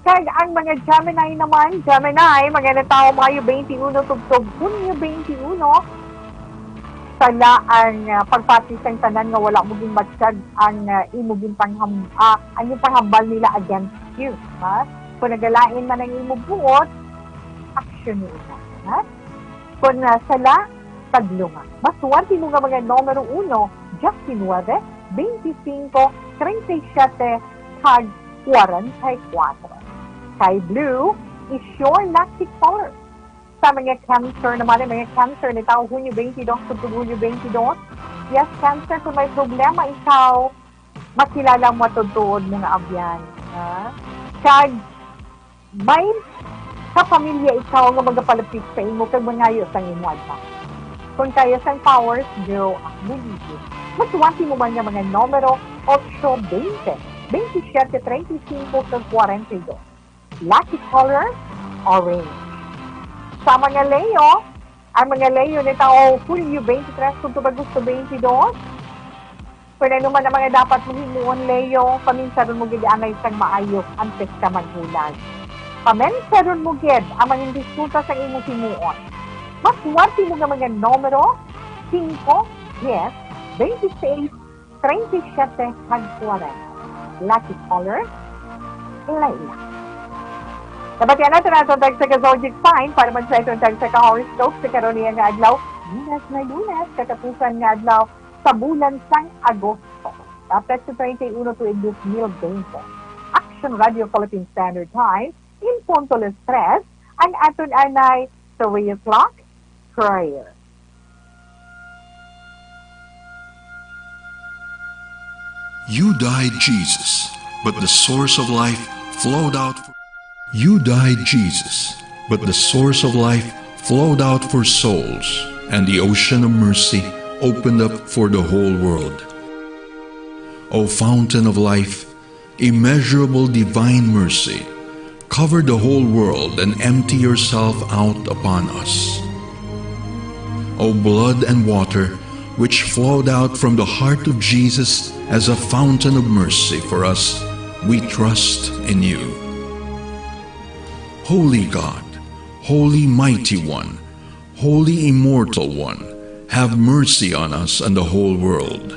Kag ang mga Gemini naman, Gemini, mga natawo Mayo twenty-one tubtob Hunyo twenty-one, sala ang, ah, pagpati sang tanan nga wala mo ginbatyag ang, ah, imo ginpangham-, ah, ang ginpanghambal nila against you, ha? Kung nagalain man ang imo buot, aksyon nila, ha? Kung, ah, sala, taglo nga. Maswerte mo nga mga numero uno, diecinuebe, veinticinco, treinta y siete, kag kwarenta y cuatro. Sky blue is your lucky color. Sa mga Cancer naman, ang mga Cancer natawo Hunyo twenty-two tubtob Hulyo twenty-two. Yes, Cancer, kung may problema ikaw, makilala mo matuod-tuod mo nga abyan, ha? Kag may kapamilya ikaw nga magapalapit sa imo kag mangayo sang imo advice. Kung kaya sang powers, draw ang buligid. Maswerte mo man nga mga numero, ocho, bente, bente siyete, treinta y cinco, kag kwarenta y dos. Lucky color, orange. Sa mga Leo, ang mga Leo natawo Hulyo twenty-three tubtob Agosto twenty-two, kung ano man ang mga dapat mo himuon, Leo, paminsaron mo gid anay sang maayo antes ka maghulag. Paminsaron mo gid ang mga resulta sang imo himuon. Maswerte mo nga mga numero, singko, dies, bente seis, treinta y siete, kag kwarenta. Lucky color, lilac. Nabatian nato na atong tagsa ka zodiac sign para man sa atong tagsa ka horoscope sa karon niya nga adlaw. Lunes na Lunes, katapusan nga adlaw sa bulan sang Agosto. Dapat sa treinta y uno tuig dos mil veinte. Action Radio Philippine Standard Time, in punto las tres, ang aton anay three o'clock prayer. You died, Jesus, but the source of life flowed out. For, you died, Jesus, but the source of life flowed out for souls, and the ocean of mercy opened up for the whole world. O fountain of life, immeasurable divine mercy, cover the whole world and empty yourself out upon us. O blood and water, which flowed out from the heart of Jesus as a fountain of mercy for us, we trust in you. Holy God, Holy Mighty One, Holy Immortal One, have mercy on us and the whole world.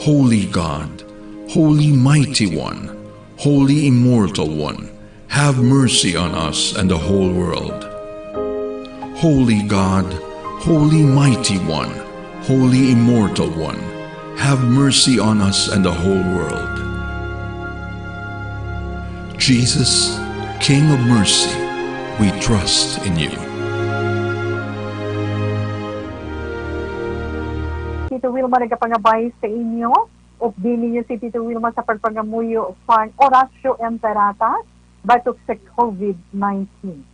Holy God, Holy Mighty One, Holy Immortal One, have mercy on us and the whole world. Holy God, Holy Mighty One, Holy Immortal One, have mercy on us and the whole world. Jesus, King of mercy, we trust in you. Tito Wilma nagapangabay sa inyo. Updi ninyo si Tito Wilma sa pagpangamuyo sang Oratio Imperata batok sa covid nineteen.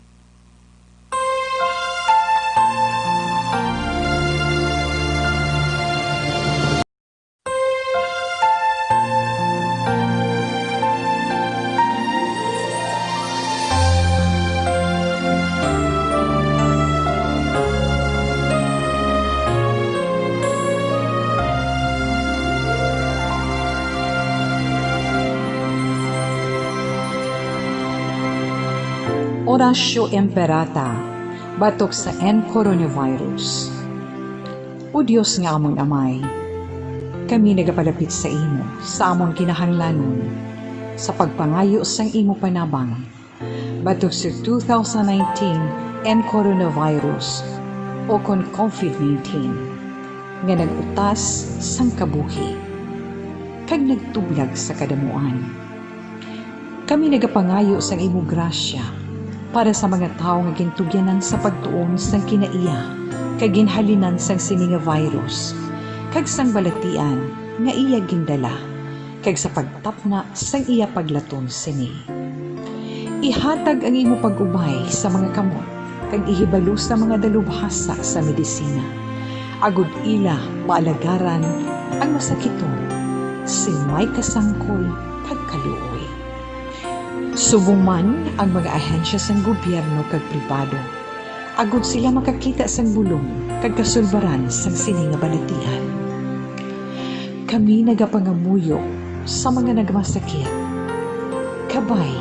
Oratio Imperata batok sa N coronavirus. O Dios nga amon Amay, kami nagapalapit sa imo sa amon kinahanglanon sa pagpangayo sang imo panabang batok sa two thousand nineteen N coronavirus, o kon covid nineteen, nga nag-utas sang kabuhi kag nagtublag sa kadamuan. Kami nagapangayo sang imo grasya para sa mga tawo nga gintugyanan sa pagtuon sang kinaiya kag ginhalinan sang sini nga virus, kag sang balatian nga iya gindala, kag sa pagtapna sang iya paglaton sini. Ihatag ang imo pag-ubay sa mga kamot kag ihibalo sa mga dalubhasa sa medisina, agod ila maalagaran ang masakiton sing may kasangkol kag kaluoy. Subong man ang mga ahensya sang gobyerno kag pribado, agod sila makakita sang bulong kag kasulbaran sang sini nga balatian. Kami nagapangamuyo sa mga nagmasakit, kabay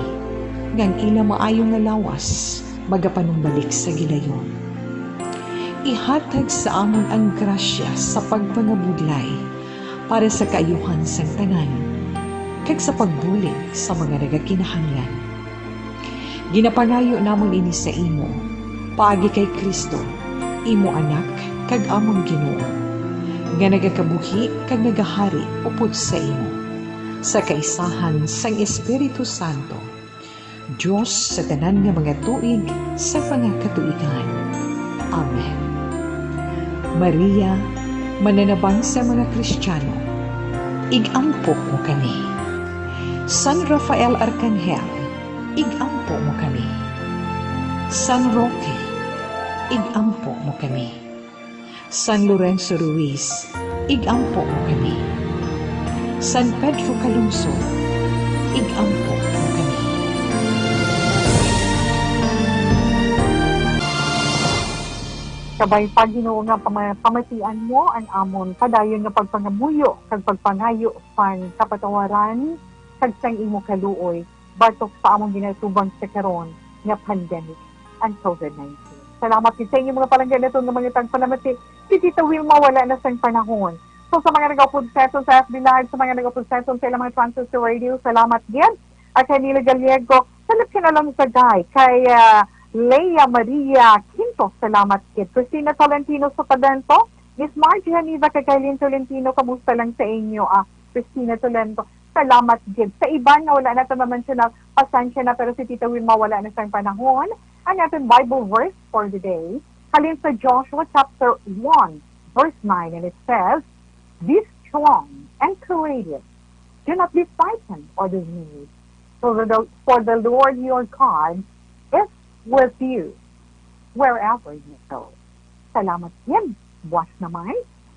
nga ang ila maayo nga lawas magapanumbalik sa gilayon. Ihatag sa amon ang grasya sa pagpangabudlay para sa kaayuhan sang tanan, kag sa pagbulig sa mga nagakinahanglan. Ginapangayo namon ini sa imo, paagi kay Cristo, imo Anak kag amon Ginoo, nga nagakabuhi kag nagahari upod sa imo, sa kaisahan sang Espiritu Santo, Dios sa tanan nga mga tuig sa mga katuigan. Amen. Maria, mananabang sa mga Kristiyano, ig-ampo mo kami. San Rafael Arkanghel, ig-ampo mo kami. San Roque, ig-ampo mo kami. San Lorenzo Ruiz, ig-ampo mo kami. San Pedro Calungsod, ig-ampo mo kami. Kabay pa, Ginoo, nga pama-, pamatian mo ang amon padayon nga pagpangamuyo kag pagpangayo sang kapatawaran kag sang imo kaluoy batok sa amon ginaatubang sa karon nga pandemic, ang covid nineteen. Salamat gid sa inyo, mga palangga naton nga mga tagpalamati. Si Tita Wilma wala na sang panahon. So, sa mga nag-upod sa aton sa F B Live, sa mga nag-upod sa aton sa ilang mga transistor radio, salamat gid. At kay Nilo Gallego, sa Lupino lang sa Day, kay, ah, Lea Maria Quinto, salamat gid. Christina Tolentino sa Padento, Miss Margie Haniva, kay Kailin Tolentino, kamusta lang sa inyo? Ah, Christina Tolento, salamat gid. Sa iban nga wala nato ma-mention na, pasensya na, pero si Tita Wilma wala na sang panahon. Ang aton Bible verse for the day, halin sa Joshua chapter one, verse nine, and it says, "Be strong and courageous. Do not be frightened or dismayed, for the, for the Lord your God is with you wherever you go." Salamat gid. Buas naman,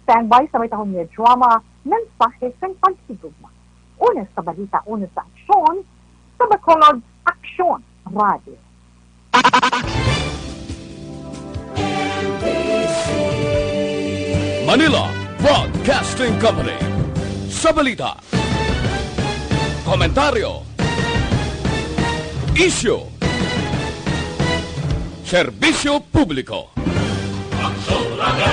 standby sa may tahong nga drama, mensahe sang paghigugma. Una sa balita, una sa aksyon, sa Bacolod Aksyon Radio. Manila Broadcasting Company. Sa balita, komentaryo, isyu, serbisyo publiko. Aksyon Radio.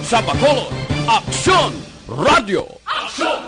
Sa Bacolod, Aksyon Radio. Aksyon